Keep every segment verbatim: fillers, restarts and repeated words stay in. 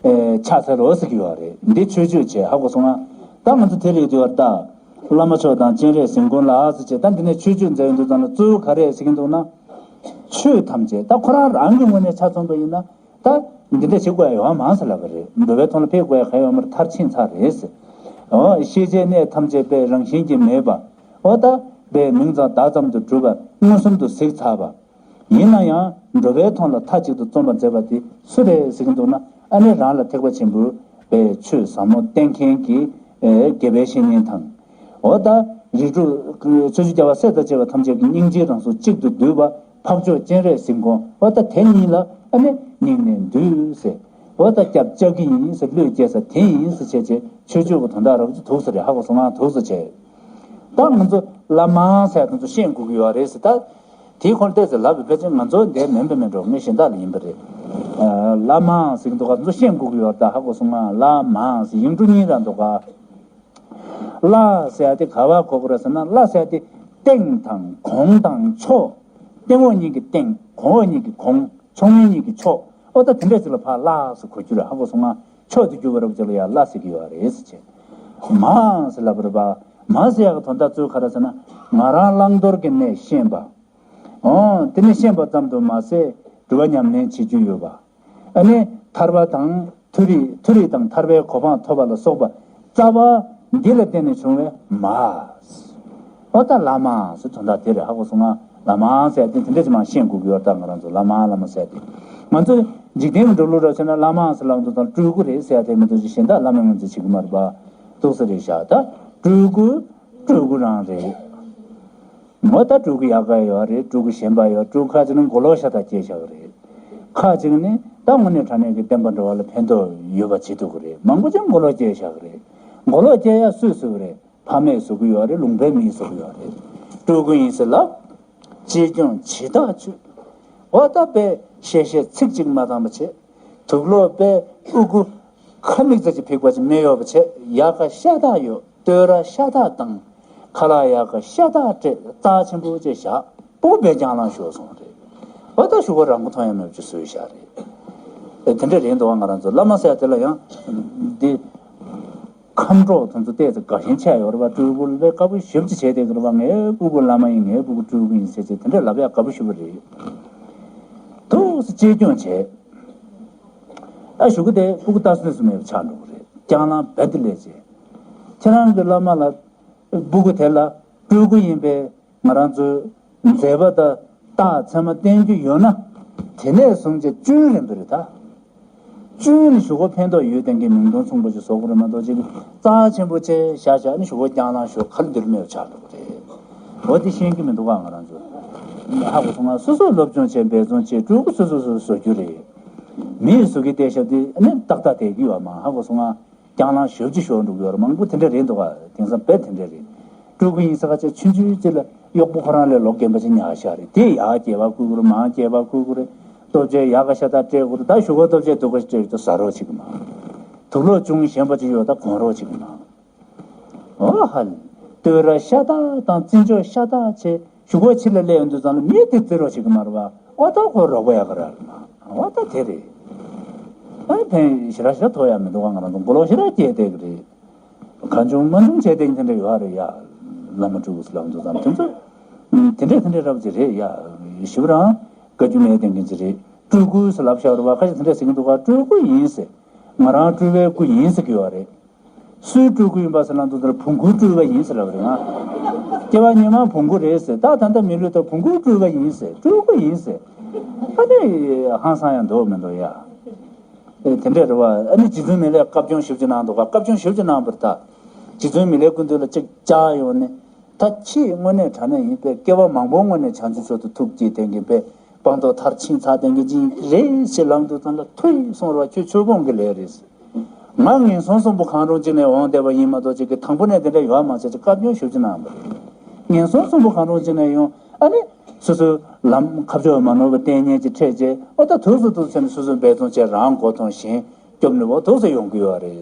ཨེ་ཕྱག་འཚལ་རོགས་ཟེར་གྱི་ཡོད་རེད། འདི་ཆོས་སྤྱོད་བྱས་ཧ་གོ་སོང་ང་། ད་ང་ཚོ་དེ་རེད་དུས་བར་ད་བླ་མ་མཆོག་དང་སྤྱན་རས་གཟིགས་མགོན་ལགས་ཟེར་བྱས། ད་འདི་ནས་ཆོས་སྤྱོད་མཛད་ཡོང་དུས་ཙམ་ལ་གཙོ་བོ་ག་རེ་ཟེར་གྱི་འདུག་ན། ཆོས་ཐམས་ཅད་ད་ཁོ་རང་རང་གི་ངོས་ནས་ཆ་མཚོན་པ་ཡིན་ན། ད་འདི་འདྲ་བྱེད་དགོས་ཡ་ཡོད་མ་རེད་ཟེར་ལབ་པ་རེད། འགྲོ་བའི་དོན་ལ་ཕེབས་དགོས་ཡ་གང་ཡོད་མ་རེད། མཐར་ཕྱིན་ཚར་རེད་ཟེར། འོ་ཤེས་བྱའི་གནས་ཐམས་ཅད་པའི་རང་བཞིན་གྱིས་མེད་པ། འོ་ད་པའི་མིང་ཙམ་བརྡ་ཙམ་དུ་གྲུབ་པ་མངོན་སུམ་དུ་གཟིགས་ཚར་བ། ཡིན་ན་ཡང་འགྲོ་བའི་དོན་ལ་མཐའ་གཅིག་ཏུ་རྩོམ་པར་མཛད་པ་དེ་སུ་རེད་ཟེར་གྱི་འདུག་ན། ཨ་ནི་རང་ལ་ཐེག་པ་ཆེན་པོའི་པའི་ཆོས་ཟབ་མོ་བསྟན་མཁན་གྱི་ཨེ་དགེ་བའི་བཤེས་གཉེན་དང་། འོ་ད་རིགས་དྲུག་ཆོས་སྤྱོད་རྒྱལ་བ་སྲས་དང་བཅས་པ་ཐམས་ཅད་ཀྱི་སྙིང་རྗེའི་རང་གཟུགས་གཅིག་ཏུ་བསྡུས་པ་འཕགས་མཆོག་སྤྱན་རས་གཟིགས་མགོན། འོ་ད་དེ་ཉིད་ལ་ཨ་ནི་སྙིང་ནས་འདུད་ཟེར། འོ་ད་སྐྱབས་སྐྱབས་ཀྱི་ཡིན་ཟེར། བློས་སྐྱེས་ས་དེ་ཡིན་ཟེར་བྱས་བྱས། ཆོས་སྤྱོད་ཀྱི་དོན་དག་རབ་ཀྱི་ཐུགས་སུ་རེད། ཧ་གོ་སོང་ང་། ཐུགས་སུ་ཆེ། ད་ང་ཚོ་བླ་མ་ཟེར་དེ་ཚོ་ཤེས་དགོས་ཀྱི་ཡོད་རེད་ཟེར། ད་དེའི་ཁོངས་ཏོག་ཙམ་ལབ་པའི་ཕལ་ཆེར་ང་ཚོ་འདིར་མིན་པ་མིན་འགྲོ། མི་གཞན་དག་ལ་ཡིན་པ་རེད། ཨ་བླ་མ་ཟེར་གྱི་འདུག་ག། ཚོ་ཤེས་དགོས་ཀྱི་ཡོད། ད་ཧ་གོ་སོང་ང་། བླ་མ་ཟེར་ཡིག་འབྲུ་གཉིས་ར་འདུག་ག། བླ་ཟེར་ཡ་དེ་ག་པར་གོ་དགོས་རེད་ཟེར་ན། བླ་ཟེར་ཡ་དེ་སྟེང་དང་གོང་དང་ཕྱོགས། སྟེང་འོག་གཉིས་ཀྱི་སྟེང་། གོང་འོག་གཉིས་ཀྱི་གོང་། ཕྱོགས་ངོས་གཉིས་ཀྱི་ཕྱོགས། འོ་ད་དེ་འདྲ་ཅིག་ལ་ཕར་བླ་ཟེར་གོ་རྒྱུ་རེད། ཧ་གོ་སོང་ང་། ཕྱོགས་དེ་གྱུར་པ་རབ་ཅིག་ལ་ཡ་བླ་ཟེར་གྱི་ཡོད་རེད་ཟེར་བྱས། མ་ཟེར་ལབ་པ་རེད་པ། མ་ཟེར་ཡག་གི་དོན་དག་གཙོ་བོ་ག་རེ་ཟེར་ན། ང་རང་བླང་དོར་གྱི་གནས་ཤེས་པ། འོ་དེ་ནས་ཤེས་པ་ཙམ་དུ་མ་ཟད་སྒྲུབ་པ་ཉམས་ལེན་བྱེད་རྒྱུ་ཡོད་པ། ཨ་ནི་ཐར་པ་དང་མཐོ་རིས། མཐོ་རིས་དང་ཐར་པའི་གོ་འཕང་ཐོབ་པ་ལ་སོགས་པ་རྩ་བ་འདི་ལ་བརྟེན་ནས་བྱུང་བའི་མ། འོ་ད་བླ་མ་ཟེར་དོན་དག་དེ་རེད། ཧ་གོ་སོང་ང་། བླ་མ་ཟེར་དེ་དེ་འདྲ་ཅིག་མར་ཤེས་དགོས་ཀྱི་ཡོད། ད་ང་རང་ཚོ་བླ་མ་བླ་མ་ཟེར་དེ། ང་ཚོ་འཇིག་རྟེན་གྱི་འགྲོ་ལུགས་ར་བྱས་ན་བླ་མ་ཟེར་ལབ་དུས་ཙམ་སྤྲུལ་སྐུ་རེད་ཟེར་ཡ་དེ་མི་འདུག་ཅིག་གཞན་དག་བླ་མའི་ངོས་འཛིན་བྱེད་ཀྱི་མ་རེད་པ། འདུག་ས་རེད་བཞག། ད་སྤྲུལ་སྐུ་སྤྲུལ་སྐུ་རང་རེད། ངོ་ད་སྤྲུལ་སྐུ་ཡག་ག་ཡོད་རེད། སྤྲུལ་སྐུ་ཞན་པ་ཡོད། སྤྲུལ་སྐུ་ཁ་ཅིག་ནི་མགོ་ལོག་ཤ་སྟག་སྐྱེས་བཞག་གི་རེད། ཁ་ཅིག་ནི་ད་དངོས་གནས་དྲང་གནས་ཀྱི་བསྟན་པ་འགྲོ་བ་ལ་ཕན་ཐོགས་ཡོད་པ་བྱེད་ཐུབ་ཀྱི་རེད། མང་པོ་ཅིག་མགོ་ལོག་སྐྱེས་བཞག་གི་རེད། མགོ་ལོག་སྐྱེས་ཡ་སུས་བཟོས་པ་རེད། ཕ་མས་བཟོ་གི་ཡོད་རེད། ལུང་པའི་མིས་བཟོ་གི་ཡོད་རེད། སྤྲུལ་སྐུ་ཡིན་ཟེར་ལབ། གཅེས་སྐྱོང་བྱེད་ཐག་ཆོད། འོ་ད་པས་བཤད་བཤད་ཚིག་གཅིག་མ་བཏང་བ་བྱས། དུག་ལོག་པས་དབུ་གུ་ཁ་མིག་ཙམ་གྱི་ཕིགས་པ་ཅིག་མི་གཡོ་བ་བྱས། ཡག་ག་ཤ་སྟག་ཡོད། བསྟོད་ར་ཤ་སྟག་བཏང་། ཁ་ལག་ཡག་ག་ཤ་སྟག་སྤྲད། རྩ་ཆེན་པོ་ཅིག་བཞག། སྤུ་གུ་པས་རྒྱང་ལངས་ཤོར་སོང་རེད། འོ་ད་གཞུག་གུ་རང་མགོ་ཐོན་ཡ་མེད་པ་ཅིག་བཟོས་བཞག་རེད། ཨེ་དེ་འདྲ་རེད་འདུག་ག། ང་རང་ཚོ་བླ་མ་ཟེར་ཡ་དེ་ལ་ཡང་འདི། ཁམས་གྲོགས་དེ་ཚོ་ཏོག་ཙམ་དགའ་ཞེན་ཆེ་ཡོད་རེད་པ། སྤྲུལ་སྐུ་ལ་དཔེ་དགའ་པོ་ཞེ་པོ་ཅིག་བྱས་བསྡད་ཀྱི་རེད་པ། ངའི་སྤུ་གུ་བླ་མ་ཡིན། ངའི་སྤུ་གུ་སྤྲུལ་སྐུ་ཡིན་ཟེར་བྱས་དེ་འདྲ་ལབ་ཡག་དགའ་པོ་ཞེ་པོ་རེད། ཐུགས་སུ་གཅེས་སྐྱོང་བྱས། ད་གཞུག་གུ་དེ་སྤུ་གུ་ལྟ་སུ་ལྟ་སུ་མེད་པ་ཆགས་འགྲོ་གི་རེད། རྒྱང་ལངས་རྦད་དེ་སླེབས་བྱས། ཁྱེད་རང་གི་བླ་མ་ལ་སྤུ་གུ་དེ་ལ་སྤྲུལ་སྐུ་ཡིན་པའི་ང་རང་ཚོའི་མཛད་པ་དང་རྟགས་མཚན་མ་བསྟན་རྒྱུ་ཡོད་ན། དེ་ནས་བཟུང་བྱས་སྐྱོན་རན་པོ་རེད་ད། སྐྱོན་ནི་གཞུག་གུ་ཕན་ཐོགས་ཡོད་དེ་གི་མིང་དོན་མཚུངས་པ་ཅིག་བཟོ་དགོས་རེད་མ་གཏོགས། ཅིག་རྩ་ཆེན་པོ་ཅིག་བཞག་བཞག་ནི་གཞུག་གུ་རྒྱང་ལངས་ཤོར་ཁ་ལ་འདིར་མེད་པ་ཆགས་འགྲོ་གི་རེད། འོ་དེ་ཤེས་ཀྱི་མི་འདུག་ག། ང་རང་ཚོ་ཧ་གོ་སོང་ང་། སོ་སོས་སློབ་སྦྱོང་བྱས། འབད་བརྩོན་བྱས། སྤྲུལ་སྐུ་སོ་སོ་སོ་སོས་བཟོ་རྒྱུ་རེད། མིས་བཟོ་གི་བསྡད་བཞག་དེ་ནི་ཏག་ཏག་བསྡད་ཀྱི་ཡོད་མ། ཧ་གོ་སོང་ང་། རྒྱང་ལངས་ཞེ་པོ་ཅིག་ཤོར་འགྲོ་གི་ཡོད་རེད། མང་པོ་དེ་འདྲ་རེད་འདུག་ག། དེང་སང་དཔེ་དེ་འདྲ་རེད། སྤྲུལ་སྐུ་ཡིན་ཟེར་ག་ཅིག་ཆུང་ཆུང་ཅིག་ལ་གཡོག་པོ་ཁོ་རང་ལས་ལོ་རྒན་པ་ཅིག་ཉར་བཞག་རེད། དེ་ཡར་སྐྱེལ་བར་བསྐུལ་དགོས་རེད། མར་སྐྱེལ་བར་བསྐུལ་དགོས་རེད། ལྟོ་ཆས་ཡག་ག་ཤ་སྟག་སྤྲད་དགོས་རེད། ད་གཞུག་གུ་ལྟོ་ཆས་སྡུག་ག་སྤྲད་དུས་ཟ་རོགས་བྱེད་ཀྱི་མ། དུག་ལོག་ཅུང་ཞན་པ་ཅིག་ཡོད། ད་གོན་རོགས་བྱེད་ཀྱི་མ། འོ་ཧ་ལས། བསྟོད་ར་ཤ་སྟག་དང་བརྩི་འཇོག་ཤ་སྟག་བྱས། གཞུག་གུ་ཕྱི་ལ་སླེབས་ཡོང་དུས་ཙམ་ལ་མིས་དེ་བརྩི་རོགས་བྱེད་ཀྱི་མ་རེད་པ། འོ་ད་ཁོ་རོགས་པ་ཡག་ག་རག་རེད་མ། འོ་ད་དེ་རེད། ཨ་ཕན་ཞེ་དྲག་ཞེ་དྲག་ཐོགས་ཡ་མི་འདུག་ག། ང་རང་ཚོ་མགོ་ལོག་ཞེ་དྲག་སྐྱེས་བསྡད་ཀྱི་རེད། གང་བྱུང་མང་བྱུང་བྱས་བསྡད་མཁན་དེ་འདྲ་ཡོད་རེད་ཡ། བླ་མ་སྤྲུལ་སྐུ་ཟེར་ལབ་དུས་ཙམ་དེ་ཚོ། ཨུམ། དེ་འདྲས་དེ་འདྲས་འདྲ་པོ་ཅིག་རེད་ཡ། ཞེ་པོ་རང་བཀའ་བཀྱོན་མེད་བསྡད་མཁན་ཅིག་རེད། སྤྲུལ་སྐུ་ཟེར་ལབ་བཞག་རེད་པ། ཁ་ཤས་དེ་འདྲས་ཟེར་གྱི་འདུག་ག། སྤྲུལ་སྐུ་ཡིན་ཟེར། ང་རང་སྤྲུལ་པའི་སྐུ་ཡིན་ཟེར་གྱི་ཡོད་རེད། སུའི་སྤྲུལ་སྐུ་ཡིན་པ་ཟེར་ལབ་དུས་ཙམ་ལ་བོང་གུའི་སྤྲུལ་པ་ཡིན་ཟེར་ལབ་རེད་ང་། སྐྱེ་བ་སྔོན་མ་བོང་གུ་རེད་ཟེར། ད་ད་ལྟ་མི་ལུས་ཐོག་བོང་གུའི་སྤྲུལ་པ་ཡིན་ཟེར། སྤྲུལ་སྐུ་ཡིན་ཟེར། ཨ་ནི་ཧང་སང་ཡང་འདུག་མི་འདུག་ཡ། ཨེ་དེ་འདྲས་རེད་པ། ཨ་ནི་རྗེ་བཙུན་མི་ལས་བཀའ་བཀྱོན་ཞེ་པོ་ཅིག་གནང་འདུག་ག། བཀའ་བཀྱོན་ཞེ་པོ་ཅིག་གནང་བ་རེད་ད། རྗེ་བཙུན་མི་ལའི་སྐུ་མདུན་ལ་ཅིག་བཅར་ཡོང་ནས། ད་ཁྱེད་དངོས་གནས་དྲང་གནས་ཡིན་པས། སྐྱེ་བ་མང་པོའི་སྔོན་ནས་བྱང་ཆུབ་མཆོག་ཏུ་ཐུགས་བསྐྱེད་བསྟེན་གྱིན་པས། སྤངས་རྟོགས་མཐར་ཕྱིན་ཚར་བསྟན་གྱི་ཅིག་རེད་ཅེས་ལབ་དུས་ཙམ་ལ་ཐུགས་སོང་རེད་པ། ཁྱོད་ཆོས་སྤོང་གི་ལས་རེད། ང་ངན་སོང་གསུམ་པོ་གང་རུང་གཅིག་ནས་འོང་བསྡད་པ་ཡིན་མ་གཏོགས། ཅིག་གི་དང་པོ་ནས་དེ་འདྲ་ཡོད་མ་ཚད་ཅིག་བཀའ་བཀྱོན་ཞེ་པོ་ཅིག་གནང་བ་རེད། ངན་སོང་གསུམ་པོ་གང་རུང་གཅིག་ནས་ཡོང་། ཨ་ནི་སོ་སོའི་ལམ་ཁ་ཕྱོགས་མ་ནོར་བ་བསྟན་མཁན་ཅིག་འཕྲད་བྱས། འོ་ད་ཐུགས་སུ་ཐུགས་སུ་ཆེ་ནས་སོ་སོས་འབད་བརྩོན་བྱས། རང་མགོ་ཐོན་གཞན་སྐྱོབ་ནས་འོ་ཐུགས་སུ་ཡོང་གི་ཡོད་རེད།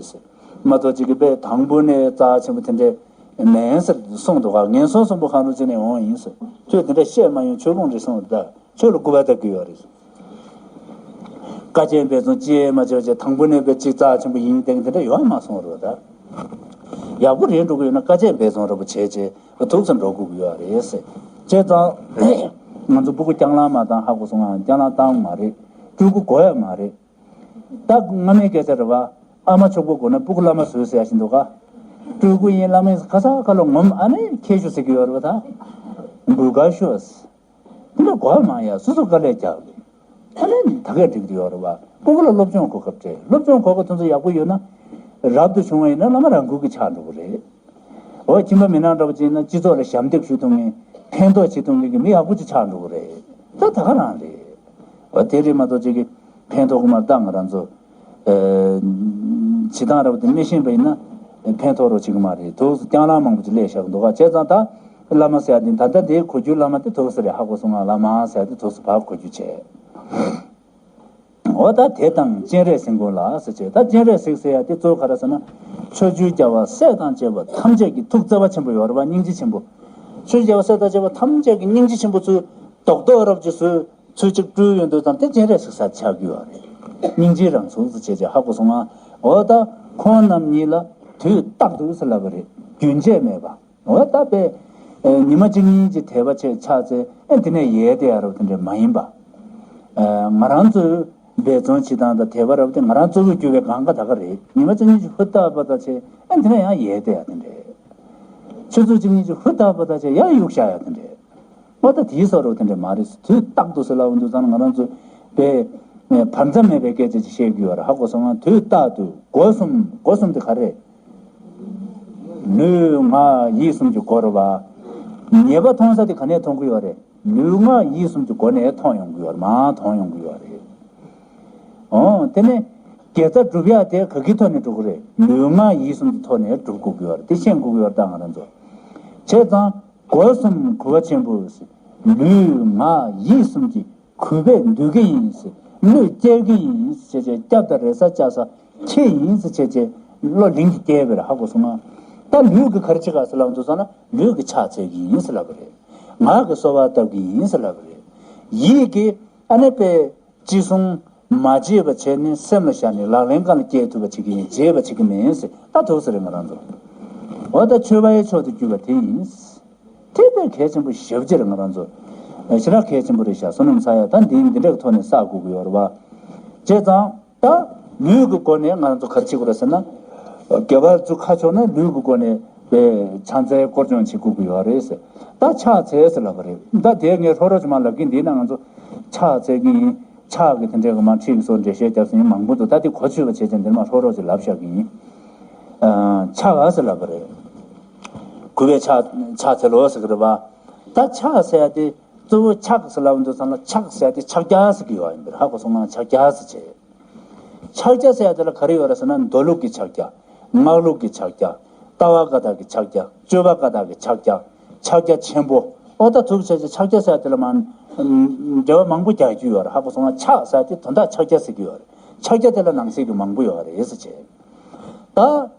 མ་གཏོགས་ཅིག་གི་དཔེ་དང་པོ་ནས་རྩ་ཆེན་པོ་དེ་འདྲས་མིན་ཟེར་གསུངས་འདུག་ག། ངན་སོང་གསུམ་པོ་གང་རུང་གཅིག་ནས་འོང་ཡིན་ཟེར། ཁྱོད་དེ་འདྲ་བཤད་མ་ཡོང་། ཆོས་སྤོང་རེད་གསུངས་རེད་ད། ཁྱོད་ལ་སྐུར་པ་བཏབ་ཀྱི་ཡོད་རེད། དཀའ་སྤྱད་འབད་བརྩོན་ཅི་ཡང་མ་བྱས་པ་བྱས་དང་པོ་ནས་དཔེ་ཅིག་རྩ་ཆེན་པོ་ཡིན་དེ་འདྲ་ཡོད་མ་སོང་རོགས་ད། ཡག་པོ་རེད་འགྲོ་གི་ཡོད་ན་དཀའ་སྤྱད་འབད་བརྩོན་རོགས་པ་བྱས་བྱས་ཐུགས་སུ་འགྲོ་དགོས་ཀྱི་ཡོད་རེད་ཟེར། བྱས་ཙང་ང་ཚོ་སྤུ་གུ་རྐྱང་ལང་མ་བཏང་ཧ་གོ་སོང་ང་། རྐྱང་ལང་བཏང་མ་རེད། སྤྲུལ་སྐུ་དགོས་ཡ་མ་རེད། ད་སྔ་མའི་སྐད་ཆ་རེད་བ། ཨ་མ་ཕྱུག་པོ་དགོས་ན་སྤུ་གུ་བླ་མ་བཟོས་ཟེར་ཡ་ཞིག་འདུག་ག། སྤྲུལ་སྐུ་ཡིན་བླ་མ་ཡིན་ཁ་ས་ཁ་ལོ་ངོམ་ཨ་ནི་ཁྱེད་ཤོག་ཟེར་གྱི་ཡོད་རེད་བ་ད། འབུལ་ག་ཤོག་ཟེར། དེ་འདྲ་གོ་བ་མ་ཡ་སོ་སོ་དཀའ་ལས་རྒྱག་གི། ཨ་ནི་ད་གས་འགྲིག་གི་ཡོད་རེད་བ། སྤུ་གུ་ལ་སློབ་སྦྱོང་གོ་སྐབས་སྤྲད། སློབ་སྦྱོང་གོ་སྐབས་དེ་ཚོ་ཡག་པོ་ཡོད་ན། རབ་ཏུ་བྱུང་བ་ཡིན་ན་བླ་མ་རང་འགུལ་གྱིས་ཆགས་འགྲོ་གི་རེད། འོ་ཁྱིམ་པ་མི་ནག་འདྲ་པོ་ཅིག་ཡིན་ན་སྤྱི་ཚོགས་ལ་ཞབས་འདེགས་ཞུ་ཐུབ་མཁན། ཕན་ཐོགས་བྱེད་ཐུབ་མཁན་གྱི་མི་ཡག་པོ་ཅིག་ཆགས་འགྲོ་གི་རེད། ད་ད་ག་རང་རེད། འོ་དེ་རེད་མ་གཏོགས་ཅིག་གི་ཕན་ཐོགས་ཀྱི་མ་རེད་ད། ང་རང་ཚོ་ཨ་བྱེད་སྟངས་ར་བ་དེ་མི་ཤེས་པ་ཡིན་ན་ཕན་ཐོགས་རོགས་བྱེད་ཀྱི་མ་རེད། དུས་སུ་རྐྱང་ལང་མང་པོ་ཅིག་སླེབས་བཞག་གི་འདུག་ག། བྱས་ཙང་ད་བླ་མ་ཟེར་ཡ་དེ་ད་ལྟ་དེའི་གོ་རྒྱུའི་བླ་མ་དེ་དུས་སུ་རེད་ཧ་གོ་སོང་ང་། བླ་མ་ཟེར་ཡ་དེ་དུས་སུ་ཕར་གོ་རྒྱུ་བྱས། འོ་ད་དེ་དང་སྤྱན་རས་གཟིགས་མགོན་ལ་ཟེར་བྱས། ད་སྤྱན་རས་གཟིགས་ཟེར་ཡ་དེ་གཙོ་བོ་ག་རེ་ཟེར་ན། ཆོས་རྒྱལ་བ་སྲས་དང་བཅས་པ་ཐམས་ཅད་ཀྱི་ཐུགས་བརྩེ་བ་ཆེན་པོ་ཡོད་རེད་བ། སྙིང་རྗེ་ཆེན་པོ། ཆོས་རྒྱལ་བ་སྲས་དང་བཅས་པ་ཐམས་ཅད་ཀྱི་སྙིང་རྗེ་ཆེན་པོ་ཚུལ་རྡོག་རྡོག་རབ་ཀྱི་བཟོས། ཚུལ་གཅིག་སྤྲུལ་ཡོང་དུས་ཙམ་དེ་སྤྱན་རས་གཟིགས་ས་ཆགས་ཀྱི་ཡོད་རེད། སྙིང་རྗེའི་རང་གཟུགས་སུ་བྱས་བྱས་ཧ་གོ་སོང་ང་། འོ་ད་ཁོང་རྣམ་གཉིས་ལ་དུས་རྟག་ཏུ་ཟེར་ལབ་པ་རེད། རྒྱུན་ཆད་མེད་པ། འོ་ད་དཔེ་ཨེ་ཉི་མ་གཅིག་གཉིས་ཀྱི་དད་པ་ཆེ་ཆགས་ཚེ་ཨེ་དེ་ནས་ཡལ་དེ་ཡ་རོ་དེ་འདྲ་མ་ཡིན་པ། ཨེ་ང་རང་ཚོས་འབད་བརྩོན་བྱེད་སྟངས་དང་དད་པ་ར་བ་དེ་ང་རང་གཙོ་བོས་གྱུར་པའི་གང་ག་ད་ག་རེད། ཉི་མ་གཅིག་གཉིས་ཀྱི་ཧུར་ཐག་པ་དང་བྱས་ཨེ་དེ་ནས་ཡང་ཡལ་དེ་ཡ་དེ་འདྲ། ཆུ་ཚོད་གཅིག་གཉིས་ཀྱི་ཧུར་ཐག་པ་དང་བྱས་ཡང་གཡུག་བཞག་ཡ་དེ་འདྲ། འོ་ད་དེའི་བཟོ་འདྲ་དེ་འདྲ་མ་རེད། དུས་རྟག་ཏུ་ཟེར་ལབ་འདུག་ཙང་ང་རང་ཚོ་དཔེ་བར་མཚམས་མེད་པའི་སྐད་ཆ་ཅིག་བཤད་ཀྱི་ཡོད་རེད་ཧ་གོ་སོང་ང་། དུས་རྟག་ཏུ་སྒོ་གསུམ། སྒོ་གསུམ་དེ་ག་རེ། ལུས་ངག་ཡིད་གསུམ་གྱི་སྒོ་རེད་བ། ཉེས་པ་མཐོང་ས་དེ་ག་ནས་མཐོང་གི་ཡོད་རེད། ལུས་ངག་ཡིད་གསུམ་གྱི་སྒོ་ནས་མཐོང་ཡོང་གི་ཡོད་རེད། མར་མཐོང་ཡོང་གི་ཡོད་རེད། འོ་དེ་ནས་དགེ་རྩ་སྒྲུབ་ཡག་དེ་ག་གི་ཐོག་ནས་སྒྲུབ་ཀྱི་རེད། ལུས་ངག་ཡིད་གསུམ་གྱི་ཐོག་ནས་སྒྲུབ་དགོས་ཀྱི་ཡོད་རེད། དེ་ཤེས་དགོས་ཀྱི་ཡོད་རེད་ད་ང་རང་ཚོ། བྱས་ཙང་སྒོ་གསུམ་གུས་པ་ཆེན་པོས། ལུས་ངག་ཡིད་གསུམ་གྱི་གུས་པས་འདུད་ཀྱི་ཡིན་ཟེར། བློས་བཀལ་གྱི་ཡིན་ཟེར་བྱས་བྱས། སྐྱབས་དང་རེ་ས་བཅའ་ས་ཁྱེད་ཡིན་ཟེར་བྱས་བྱས། བློ་ལིང་གིས་བཀལ་བ་རེད་ཧ་གོ་སོང་ང་། ད་ལུས་ཀྱིས་ག་རེ་བྱེད་ག་ཟེར་ལབ་འདུག་ཙང་ན་ལུས་ཀྱིས་ཕྱག་འཚལ་གྱི་ཡིན་ཟེར་ལབ་པ་རེད། ངག་གིས་གསོལ་བ་བཏབ་ཀྱི་ཡིན་ཟེར་ལབ་པ་རེད། ཡིད་ཀྱིས་ཨ་ནི་དཔེ་ཅི་གསུང་མ་བརྗེད་པ་བྱས་ནས་སེམས་ལ་བཞག་ནས་ལག་ལེན་སྒང་ལ་སྐྱེལ་ཐུབ་པ་བྱེད་ཀྱི་ཡིན། བརྗེད་པ་བྱེད་ཀྱི་མིན་ཟེར། ད་ཐུགས་སུ་རེད་ང་རང་ཚོ། འོ་ད་མཆོད་པ་ཡི་མཆོག་ཏུ་གྱུར་པ་དེ་ཡིན། དེ་དཔེ་གལ་ཆེན་པོ་ཞེ་པོ་ཅིག་རེད་ང་རང་ཚོ། ཞེ་དྲག་གལ་ཆེན་པོ་རེད་ཤག་བསོད་ནམས་བསགས་ཡ་ད་འདི་འདི་འདྲ་གི་ཐོག་ནས་བསགས་དགོས་ཀྱི་ཡོད་རེད་བ། བྱས་ཙང་ད་ལུས་ཀྱི་སྒོ་ནས་ང་རང་ཚོ་ག་རེ་བྱེད་དགོས་རེད་ཟེར་ན། དགེ་བ་ཚུ་ཁ་ཕྱོགས་ན་ལུས་ཀྱི་སྒོ་ནས་དཔེ་ཕྱག་འཚལ་སྐོར་སྦྱོང་བྱེད་དགོས་ཀྱི་ཡོད་རེད་ཟེར། ད་ཕྱག་འཚལ་ཟེར་ལབ་པ་རེད། ད་དེ་ངས་ལྷོ་རོགས་ཅིག་མར་ལབ་ཀྱིན་འདི་ན་ང་ཚོ་ཕྱག་འཚལ་གྱི་ཡིན། ཕྱག་གི་དེ་འདྲའི་གི་མར་ཁྲིད་ཀྱི་སོགས་འགྲེལ་བཤད་རྒྱབ་སྲིད་མང་པོ་འདུག་ད་དེ་གོ་ཆོད་པ་བྱས་ཙང་འདིར་མར་ལྷོ་རོགས་ཅིག་ལབ་བཞག་གི་ཡིན། ཕྱག་ཟེར་ལབ་པ་རེད། གུས་པས་ཕྱག་ཕྱག་འཚལ་ལོ་ཟེར་གི་རེད་པ། ད་ཕྱག་ཟེར་ཡ་དེ་གཙོ་བོ་ཕྱག་ཟེར་ལབ་འདུག་ཙང་ལ་ཕྱག་ཟེར་ཡ་དེ་ཕྱག་རྒྱ་ཟེར་གི་ཡོད་ཡིན་པས་ཧ་གོ་སོང་ང་། ཕྱག་རྒྱ་ཟེར་བྱས། ཕྱག་རྒྱ་ཟེར་ཡ་དེ་ལ་ག་རེ་ཡོད་རེད་ཟེར་ན་མདོ་ལུགས་ཀྱི་ཕྱག་རྒྱ། སྔགས་ལུགས་ཀྱི་ཕྱག་རྒྱ། ལྟ་བ་བཀའ་རྟགས་ཀྱི་ཕྱག་རྒྱ། སྤྱོད་པ་བཀའ་རྟགས་ཀྱི་ཕྱག་རྒྱ། ཕྱག་རྒྱ་ཆེན་པོ། ཨོ་ད་ཐུགས་ཆེ་ཆེ་ཕྱག་རྒྱ་ཟེར་ཡ་དེ་ལ་མ་འགྲེལ་བ་མང་པོ་རྒྱག་རྒྱུ་ཡོད་རེད་ཧ་གོ་སོང་ང་། ཕྱག་ཟེར་ཡ་དེ་དོན་དག་ཕྱག་རྒྱ་ཟེར་གི་ཡོད་རེད། ཕྱག་རྒྱ་དེ་ལ་ནང་གསེས་ཀྱི་མང་པོ་ཡོད་རེད་ཟེར་བྱས། ད།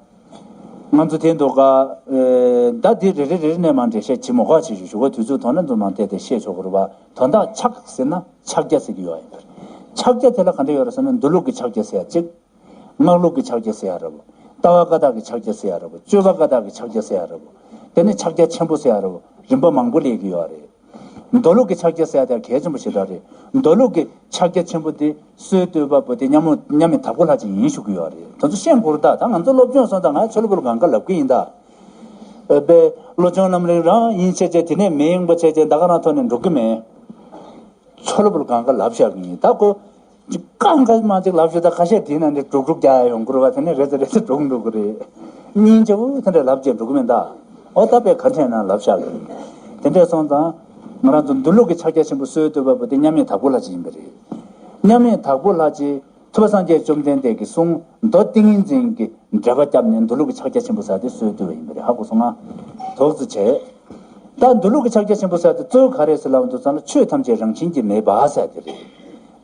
ང་ཚོ་དེ་འདུག་ག་ཨེ། ད་འདི་རེ་རེ་རེ་རེ་ནས་མར་འགྲེལ་བཤད་བྱེད་མ་དགོས་བྱེད་ཞུ་ཞུ་གོ། དུས་ཚོད་ཐོག་ན་ཚོ་མར་བལྟས་ཏེ་བཤད་ཆོག་གི་རེད་པ། དོན་དག་ཕྱག་ཟེར་ན་ཕྱག་རྒྱ་ཟེར་གྱི་ཡོད་ཡིན་པ་རེད། ཕྱག་རྒྱ་དེ་ལ་ག་འདྲ་ཡོད་རེད་ཟེར་ན་མདོ་ལུགས་ཀྱི་ཕྱག་རྒྱ་ཟེར་ཡ་གཅིག་སྔགས་ལུགས་ཀྱི་ཕྱག་རྒྱ་ཟེར་ཡ་རེད་པ། ལྟ་བ་བཀའ་རྟགས་ཀྱི་ཕྱག་རྒྱ་ཟེར་ཡ་རེད་པ། སྤྱོད་པ་བཀའ་རྟགས་ཀྱི་ཕྱག་རྒྱ་ཟེར་ཡ་རེད་པ། དེ་ནས་ཕྱག་རྒྱ་ཆེན་པོ་ཟེར་ཡ་རེད་པ། རིམ་པ་མང་པོ་སླེབས་ཀྱི་ཡོད་རེད། མདོ་ལུགས་ཀྱི་ཕྱག་རྒྱ་ཟེར་ཡ་དེ་གལ་ཆེན་པོ་ཞེ་དྲག་རེད། མདོ་ལུགས་ཀྱི་ཕྱག་རྒྱ་ཆེན་པོ་དེ་སྲོལ་གཏོད་པ་པོ་དེ་མཉམ་མོ་མཉམ་མེད་དྭགས་པོ་ལྷ་རྗེ་ཡིན་ཞུ་གི་ཡོད་རེད། དེ་ཚོ་ཤེས་དགོས་རེད་ད། ད་ང་ཚོ་སློབ་སྦྱོང་སོང་ད་ང་ཆོས་ལུགས་པ་ལ་གང་ག་ལབ་ཀྱི་ཡིན་ད། ཨ་པའི་བློ་སྦྱོང་རྣམ་གླིང་རང་ཡིན་བྱས་བྱས་དེ་ནས་མེད་ཡིན་པ་བྱས་བྱས་ད་ག་རང་ཐོག་ནས་འགྲོ་གི་མེད། ཆོས་ལུགས་པ་ལ་གང་ག་ལབ་བཞག་གི་ཡིན་ད་ཁོ། ཅིག་ཀ་འགའ་མ་ཅིག་ལབ་ཤོད་ད་ཁ་ཤས་དེ་ནང་འདྲེ་དཀྲུག་དཀྲུག་རྒྱག་ཡ་ཡོང་གི་རེད་བ། དེ་ནས་རེ་ཙམ་རེ་ཙམ་དཀྲུག་འགྲོ་གི་རེད། སྙིང་རྗེ་བོ་དེ་འདྲ་ལབ་བྱས་འགྲོ་གི་མིན་ད། ཨོ་ད་པས་ག་འདྲས་ན་ལབ་བཞག་གི་རེད། དེ་འདྲས་སོང་ཙང་ང་རང་ཚོ་མདོ་ལུགས་ཀྱི་ཕྱག་རྒྱ་ཆེན་པོ་སྲོལ་གཏོད་པ་པོ་དེ་མཉམ་མེད་དྭགས་པོ་ལྷ་རྗེ་ཡིན་པ་རེད། མཉམ་མེད་དྭགས་པོ་ལྷ་རྗེ་ཐུབ་པ་སངས་རྒྱས་བཅོམ་ལྡན་འདས་ཀྱི་གསུང་མདོ་ཏིང་ངེ་འཛིན་གྱི་འགྲེལ་པ་བརྒྱབ་ནས་མདོ་ལུགས་ཀྱི་ཕྱག་རྒྱ་ཆེན་པོ་ཟེར་དེ་སྲོལ་བཏོད་པ་ཡིན་པ་རེད། ཧ་གོ་སོང་ང་། དོགས་ཚོད་བྱས། ད་མདོ་ལུགས་ཀྱི་ཕྱག་རྒྱ་ཆེན་པོ་ཟེར་དེ་གཙོ་བོ་ག་རེ་ཟེར་ལབ་འདུག་ཙང་ན་ཆོས་ཐམས་ཅད་རང་བཞིན་གྱིས་མེད་པ་ཟེར་དེ་རེད།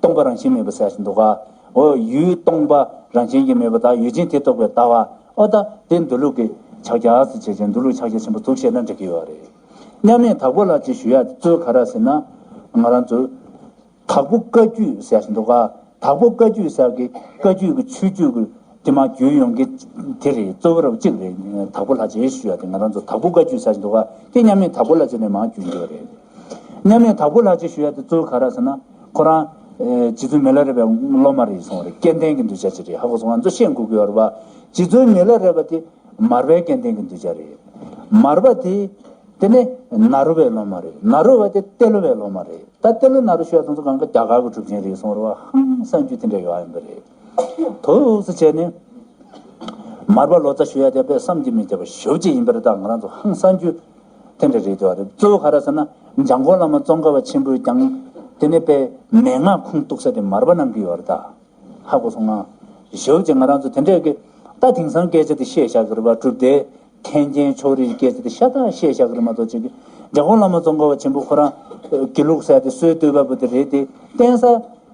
སྟོང་པ་རང་བཞིན་མེད་པ་ཟེར་བཞིན་འདུག་ག། འོ་ཡུལ་སྟོང་པ་རང་བཞིན་གྱིས་མེད་པ་དང་ཡུལ་ཅན་དེ་རྟོགས་པའི་ལྟ་བ། ཨོ་ད་དེ་མདོ་ལུགས་ཀྱི་ཕྱག་རྒྱ་ཟེར་བྱས་ཅན་མདོ་ལུགས་ཕྱག་རྒྱ་ཆེན་པོ་འདུག་བཤད་ན་འགྲིག་གི་ཡོད་རེད། མཉམ་མེད་དྭགས་པོ་ལྷ་རྗེ་ཞུ་ཡ་དེ་གཙོ་བོ་ག་རེ་ཟེར་ན་ང་རང་ཚོ། དྭགས་པོ་བཀའ་བརྒྱུད་ཟེར་བཞིན་འདུག་ག། དྭགས་པོ་བཀའ་བརྒྱུད་ཟེར་གི་བཀའ་བརྒྱུད་ཀྱི་ཆོས་བརྒྱུད་ཀྱི་དེ་མར་བརྒྱུད་ཡོང་གི་དེ་རེད། གཙོ་བོ་ར་བ་གཅིག་རེད། དྭགས་པོ་ལྷ་རྗེ་ཞུ་ཡ་དེ་ང་རང་ཚོ་དྭགས་པོ་བཀའ་བརྒྱུད་ཟེར་གྱི་འདུག་ག་དེ་མཉམ་མེད་དྭགས་པོ་ལྷ་རྗེ་ནས་མར་བརྒྱུད་ཡོད་རེད། མཉམ་མེད་དྭགས་པོ་ལྷ་རྗེ་ཞུ་ཡ་དེ་གཙོ་བོ་ག་རེ་ཟེར་ན། ཁོ་རང་ཨེ་རྗེ་བཙུན་མི་ལ་རས་པའི་སློབ་མ་རེད་གསུངས་རེད། སྐལ་ལྡན་གྱི་གདུལ་བྱ་ཅིག་རེད། ཧ་གོ་སོང་། ང་ཚོ་ཤེས་དགོས་ཀྱི་ཡོད་རེད་པ། རྗེ་བཙུན་མི་ལ་རས་པ་དེ་མར་པའི་སྐལ་ལྡན་གྱི་གདུལ་བྱ་རེད། མར་པ་དེ་དེ་ནས་ནཱ་རོ་པའི་སློབ་མ་རེད། ནཱ་རོ་པ་དེ་ཏེ་ལོ་པའི་སློབ་མ་རེད། ད་ཏེ་ལོ་ནཱ་རོ་ཞུ་ཡ་དེ་ཚོ་གང་ག་རྒྱ་གར་གྱི་གྲུབ་ཆེན་རེད་གསུངས་རེད་པ། ཧང་སང་རྒྱུ་དེ་འདྲ་ཡོད་ཡིན་པ་རེད། ཐུགས་སུ་བྱས་ནས་མར་པ་ལོ་ཙཱ་ཞུ་ཡ་དེ་དཔེ་བསམ་གྱིས་མི་ཁྱབ་པ་ཞེ་པོ་ཅིག་ཡིན་པ་རེད། ད་ང་རང་ཚོ་ཧང་སང་རྒྱུ་དེ་འདྲ་རེད་འདུག་པ་རེད། གཙོ་བོ་ག་རེ་ཟེར་ན། འཇམ་མགོན་བླ་མ་ཙོང་ཁ་པ་ཆེན་པོས་ཀྱང་དེ་ནས་དཔེ་མན་ངག་ཁུངས་གཏུགས་ས་དེ་མར་པ་གནང་གི་ཡོད་རེད་ད། ཧ་གོ་སོང་ང་། ཞེ་པོ་ཅིག་ང་རང་ཚོ་དེ་འདྲས་ཀྱི་ད་དེང་སང་སྐད་ཆ་དེ་བཤད་བཞག་གི་རེད་པ། གྲུབ་མཐའི་འཐེན་འཁྱེར་ཕྱོགས་རིས་ཀྱི་སྐད་ཆ་དེ་ཤ་སྟག་བཤད་བཞག་གི་རེད་མ་གཏོགས། ཅིག་གི་འཇམ་མགོན་བླ་མ་ཙོང་ཁ་པ་ཆེན་པོ་ཁོ་རང་དགེ་ལུགས་ཟེར་དེ་སྲོལ་གཏོད་པ་པོ་དེ་རེད་དེ། བསྟེན་ས་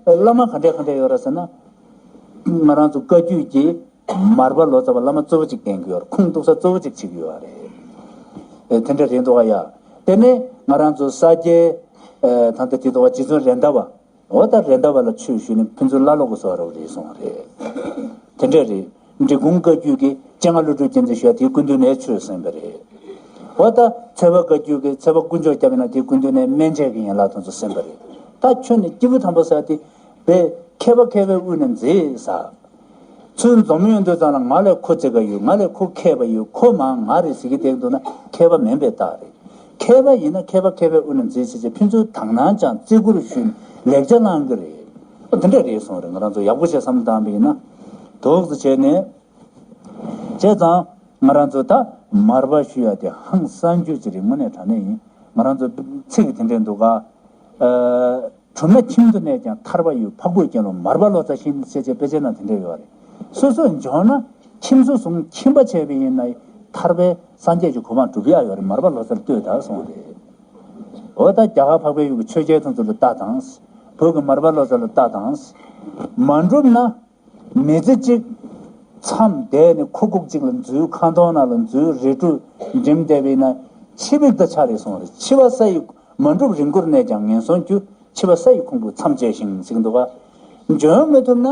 བླ་མ་ག་འདྲས་ག་འདྲས་ཡོད་རེད་ཟེར་ན། ང་རང་ཚོ་བཀའ་བརྒྱུད་ཀྱི་མར་པ་ལོ་ཙཱ་བ་བླ་མ་གཙོ་བོ་གཅིག་བསྟེན་གྱི་ཡོད་རེད། ཁུངས་གཏུགས་ས་གཙོ་བོ་གཅིག་བྱེད་ཀྱི་ཡོད་རེད། ཨེ་དེ་འདྲ་རེད་འདུག་ག་ཡ། དེ་ནས་ང་རང་ཚོ་ས་སྐྱའི་ཨེ་ད་ལྟ་དེ་འདུག་ག་རྗེ་བཙུན་རེད་མདའ་བ། འོ་ད་རེད་མདའ་བ་ལ་ཆོས་ཞུས་ནས་ཕན་ཚུན་བླ་ལོག་གི་བཟོ་འདྲ་རེད་གསུངས་པ་རེད། དེ་འདྲ་རེད། འབྲི་གུང་བཀའ་བརྒྱུད་ཀྱི་སྤྱན་སྔ་བློ་གྲོས་རྒྱལ་མཚན་ཞུ་ཡ་དེའི་སྐུ་མདུན་ནས་ཆོས་གསན་པ་རེད། འོ་ད་ཚལ་པ་བཀའ་བརྒྱུད་ཀྱི་ཚལ་པ་དཀོན་མཆོག་སྐྱབས་ཡིན་ན་དེའི་སྐུ་མདུན་ནས་སྨན་དཔྱད་ཀྱི་ཡན་ལག་དེ་ཚོ་གསན་པ་རེད། ད་ཁྱོད་ནི་སྐྱེས་བུ་དམ་པ་ཟེར་དེ་དཔེ་མཁས་པ་མཁས་པའི་དབུས་ན་མཛེས་ཟེར། ཚུར་འཛོམས་ཡོང་དུས་ཙམ་ལ་ང་ལས་ཁོ་ཙི་ག་ཡོད། ང་ལས་ཁོ་མཁས་པ་ཡོད། ཁོ་མ་ང་རེད་ཟེར་གྱི་བསྡད་འདུག་ན་མཁས་པ་མིན་པའི་རྟགས་རེད། མཁས་པ་ཡིན་ན་མཁས་པ་མཁས་པའི་དབུས་ན་མཛེས་བྱས་བྱས་ཕན་ཚུན་དག་སྣང་ཅན་བརྩི་བཀུར་ཞུས་ལེགས་ཆ་བླང་གི་རེད། ཨ་དེ་འདྲ་རེད་གསུངས་རེད། ང་རང་ཚོ་ཡག་པོ་བྱས་བསམ་བློ་བཏང་བ་ཡིན་ན། དོགས་སུ་བྱས་ནས། བྱས་ཙང་ང་རང་ཚོ་ད་མར་པ་ཞུ་ཡ་དེ་ཧང་སང་རྒྱུ་ཅིག་རེད། དངོས་གནས་དྲང་གནས་ཡིན། ང་རང་ཚོ་ཚིག་གི་དེ་འདྲས་འདུག་ག་ཨ། གྲུབ་ན་ཁྱིམ་དུ་གནས་ཀྱང་ཐར་པ་ཡོད། འཕགས་བུའི་དཀྱིལ་ལ་མར་པ་ལོ་ཙཱ་བཞིན་ཞེས་བྱས་དཔེ་ཆའི་ནང་དེ་འདྲས་ཡོད་རེད། སོ་སོ་འབྱོར་ན་ཁྱིམ་སོ་བཟུང་ཁྱིམ་པ་བྱས་པ་ཡིན་ན་ཐར་པའི་སངས་རྒྱས་ཀྱི་གོ་འཕང་སྒྲུབ་ཡ་ཡོད་རེད། མར་པ་ལོ་ཙཱ་ལ་ལྟོས་དང་གསུངས་རེད། འོ་ད་རྒྱ་གར་འཕགས་པའི་ཡུལ་གྱི་ཆོས་རྒྱལ་དེ་ཚོ་ལ་ལྟ་དང་། བོད་ཀྱི་མར་པ་ལོ་ཙཱ་ལ་ལྟ་དང་། མ་འགྲུབ་ན། མི་ཚེ་གཅིག་མཚམས་བསྡད་ནས་ཁུག་ཁུག་ཅིག་ལ་འཛུལ། ཁ་འདོན་ནང་ལ་འཛུལ། རི་ཁྲོད་འགྲིམ་བསྡད་པ་ཡིན་ན་འཆི་འཕོ་ད་ཆ་རེད་གསུངས་རེད། འཆི་བ་ས་ཡི་མ་འགྲུབ་རི་མགོར་གནས་ཀྱང་ངན་སོང་རྒྱུ། འཆི་བ་ས་ཡི་ཁུང་བུ་མཚམས་བཅད་ཞིང་ཟེར་གྱི་འདུག་ག་འབྱོན་མི་ཐུབ་ན་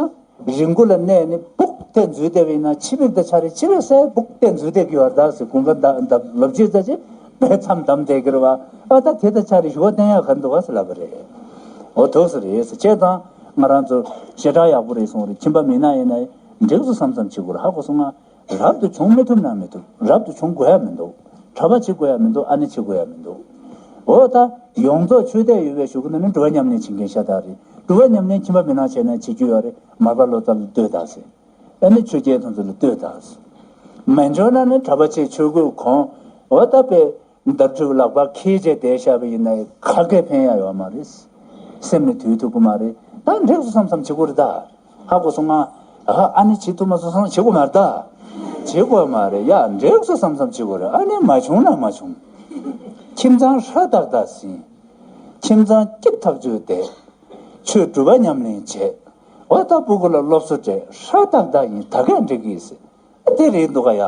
རི་མགོ་ལ་གནས་ནས་སྦུག་དེ་འཛུལ་བསྡད་པ་ཡིན་ན་འཆི་འཕོ་ད་ཆ་རེད། འཆི་བའི་སའི་སྦུག་དེ་འཛུལ་བསྡད་ཀྱི་ཡོད་རེད་ཟེར། དགུན་ཁ་འདབ་འདབ་ལབ་བྱས་ཙང་ཅིག་དཔེ་མཚམས་བསྡམས་བསྡད་ཀྱི་རེད་བ། ཨ་ད་དེ་ད་ཆ་རེད། ཞུ་བ་བསྟན་ཡག་ག་འདུག་ག་ཟེར་ལབ་པ་རེད། འོ་ཐུགས་སུ་རེད་ཟེར། བྱས་ཙང་ང་རང་ཚོ་ཞེ་དྲག་ཡག་པོ་རེད་གསུངས་རེད། ཁྱིམ་པ་མིན་ན་ཡིན་ན་འགྲིག་སོང་བསམ་བསམ་བྱེད་དགོས་རེད། ཧ་གོ་སོང་ང་། རབ་ཏུ་བྱུང་མི་ཐུབ་ན་མི་ཐུབ། རབ་ཏུ་བྱུང་དགོས་ཡ་མི་འདུག་གྲྭ་པ་བྱེད་དགོས་ཡ་མི་འདུག་ཨ་ནེ་བྱེད་དགོས་ཡ་མི་འདུག་འོ་ད་ཡོངས་རྫོགས་ཆོས་དད་ཡོད་པའི་གཞུག་གུ་ནས་ནི་སྒྲུབ་པ་ཉམས་ལེན་བྱེད་མཁན་ཤ་སྟག་རེད། སྒྲུབ་པ་ཉམས་ལེན་ཁྱིམ་པ་མི་ནང་བྱས་ན་བྱེད་རྒྱུ་ཡོད་རེད། མར་པ་ལོ་ཙཱ་ལ་ལྟོས་དང་ཟེར། ཨ་ནི་ཆོས་རྒྱལ་དེ་ཚོ་ལ་ལྟོས་དང་ཟེར། མི་འབྱོར་ན་ནི་གྲྭ་པ་བྱས་ཆོས་གོས་གོན། འོ་ད་དཔེ་འདབ་ཆུ་ལག་པ་འཁྱེར་བྱས་བསྡད་བཞག་པ་ཡིན་ན་ག་གེ་ཕན་ཡ་ཡོད་མ་རེད། སེམས་ནས་དུལ་ཐུབ་ཀྱི་མ་རེད། ད་འགྲིག་སོང་བསམ་བསམ་བྱེད་དགོས་རེད་ད། ཧ་གོ་སོང་ང་། ཨ་ཨ་ནི་བྱེད་ཐུབ་མ་སོང་བསམ་བྱེད་དགོས་མ་རེད་ད། བྱེད་དགོས་མ་རེད་ཡ། འགྲིག་སོང་བསམ་བསམ་བྱེད་དགོས་རེད། ཨ་ནི་མ་བྱུང་ན་མ་བྱུང་། ཁྱིམ་ཚང་ཧྲ་ཏག་ཏག་ཟིན། ཁྱིམ་ཚང་སྐྱིད་ཐག་ཆོད་བསྡད། ཆོས་སྒྲུབ་པ་ཉམས་ལེན་བྱས། འོ་ད་སྤུ་གུ་ལ་སློབ་གསོ་སྤྲད། ཧྲ་ཏག་ཏག་ཡིན། ད་གས་འགྲིག་གི་ཟེར། དེ་རེད་འདུག་ག་ཡ།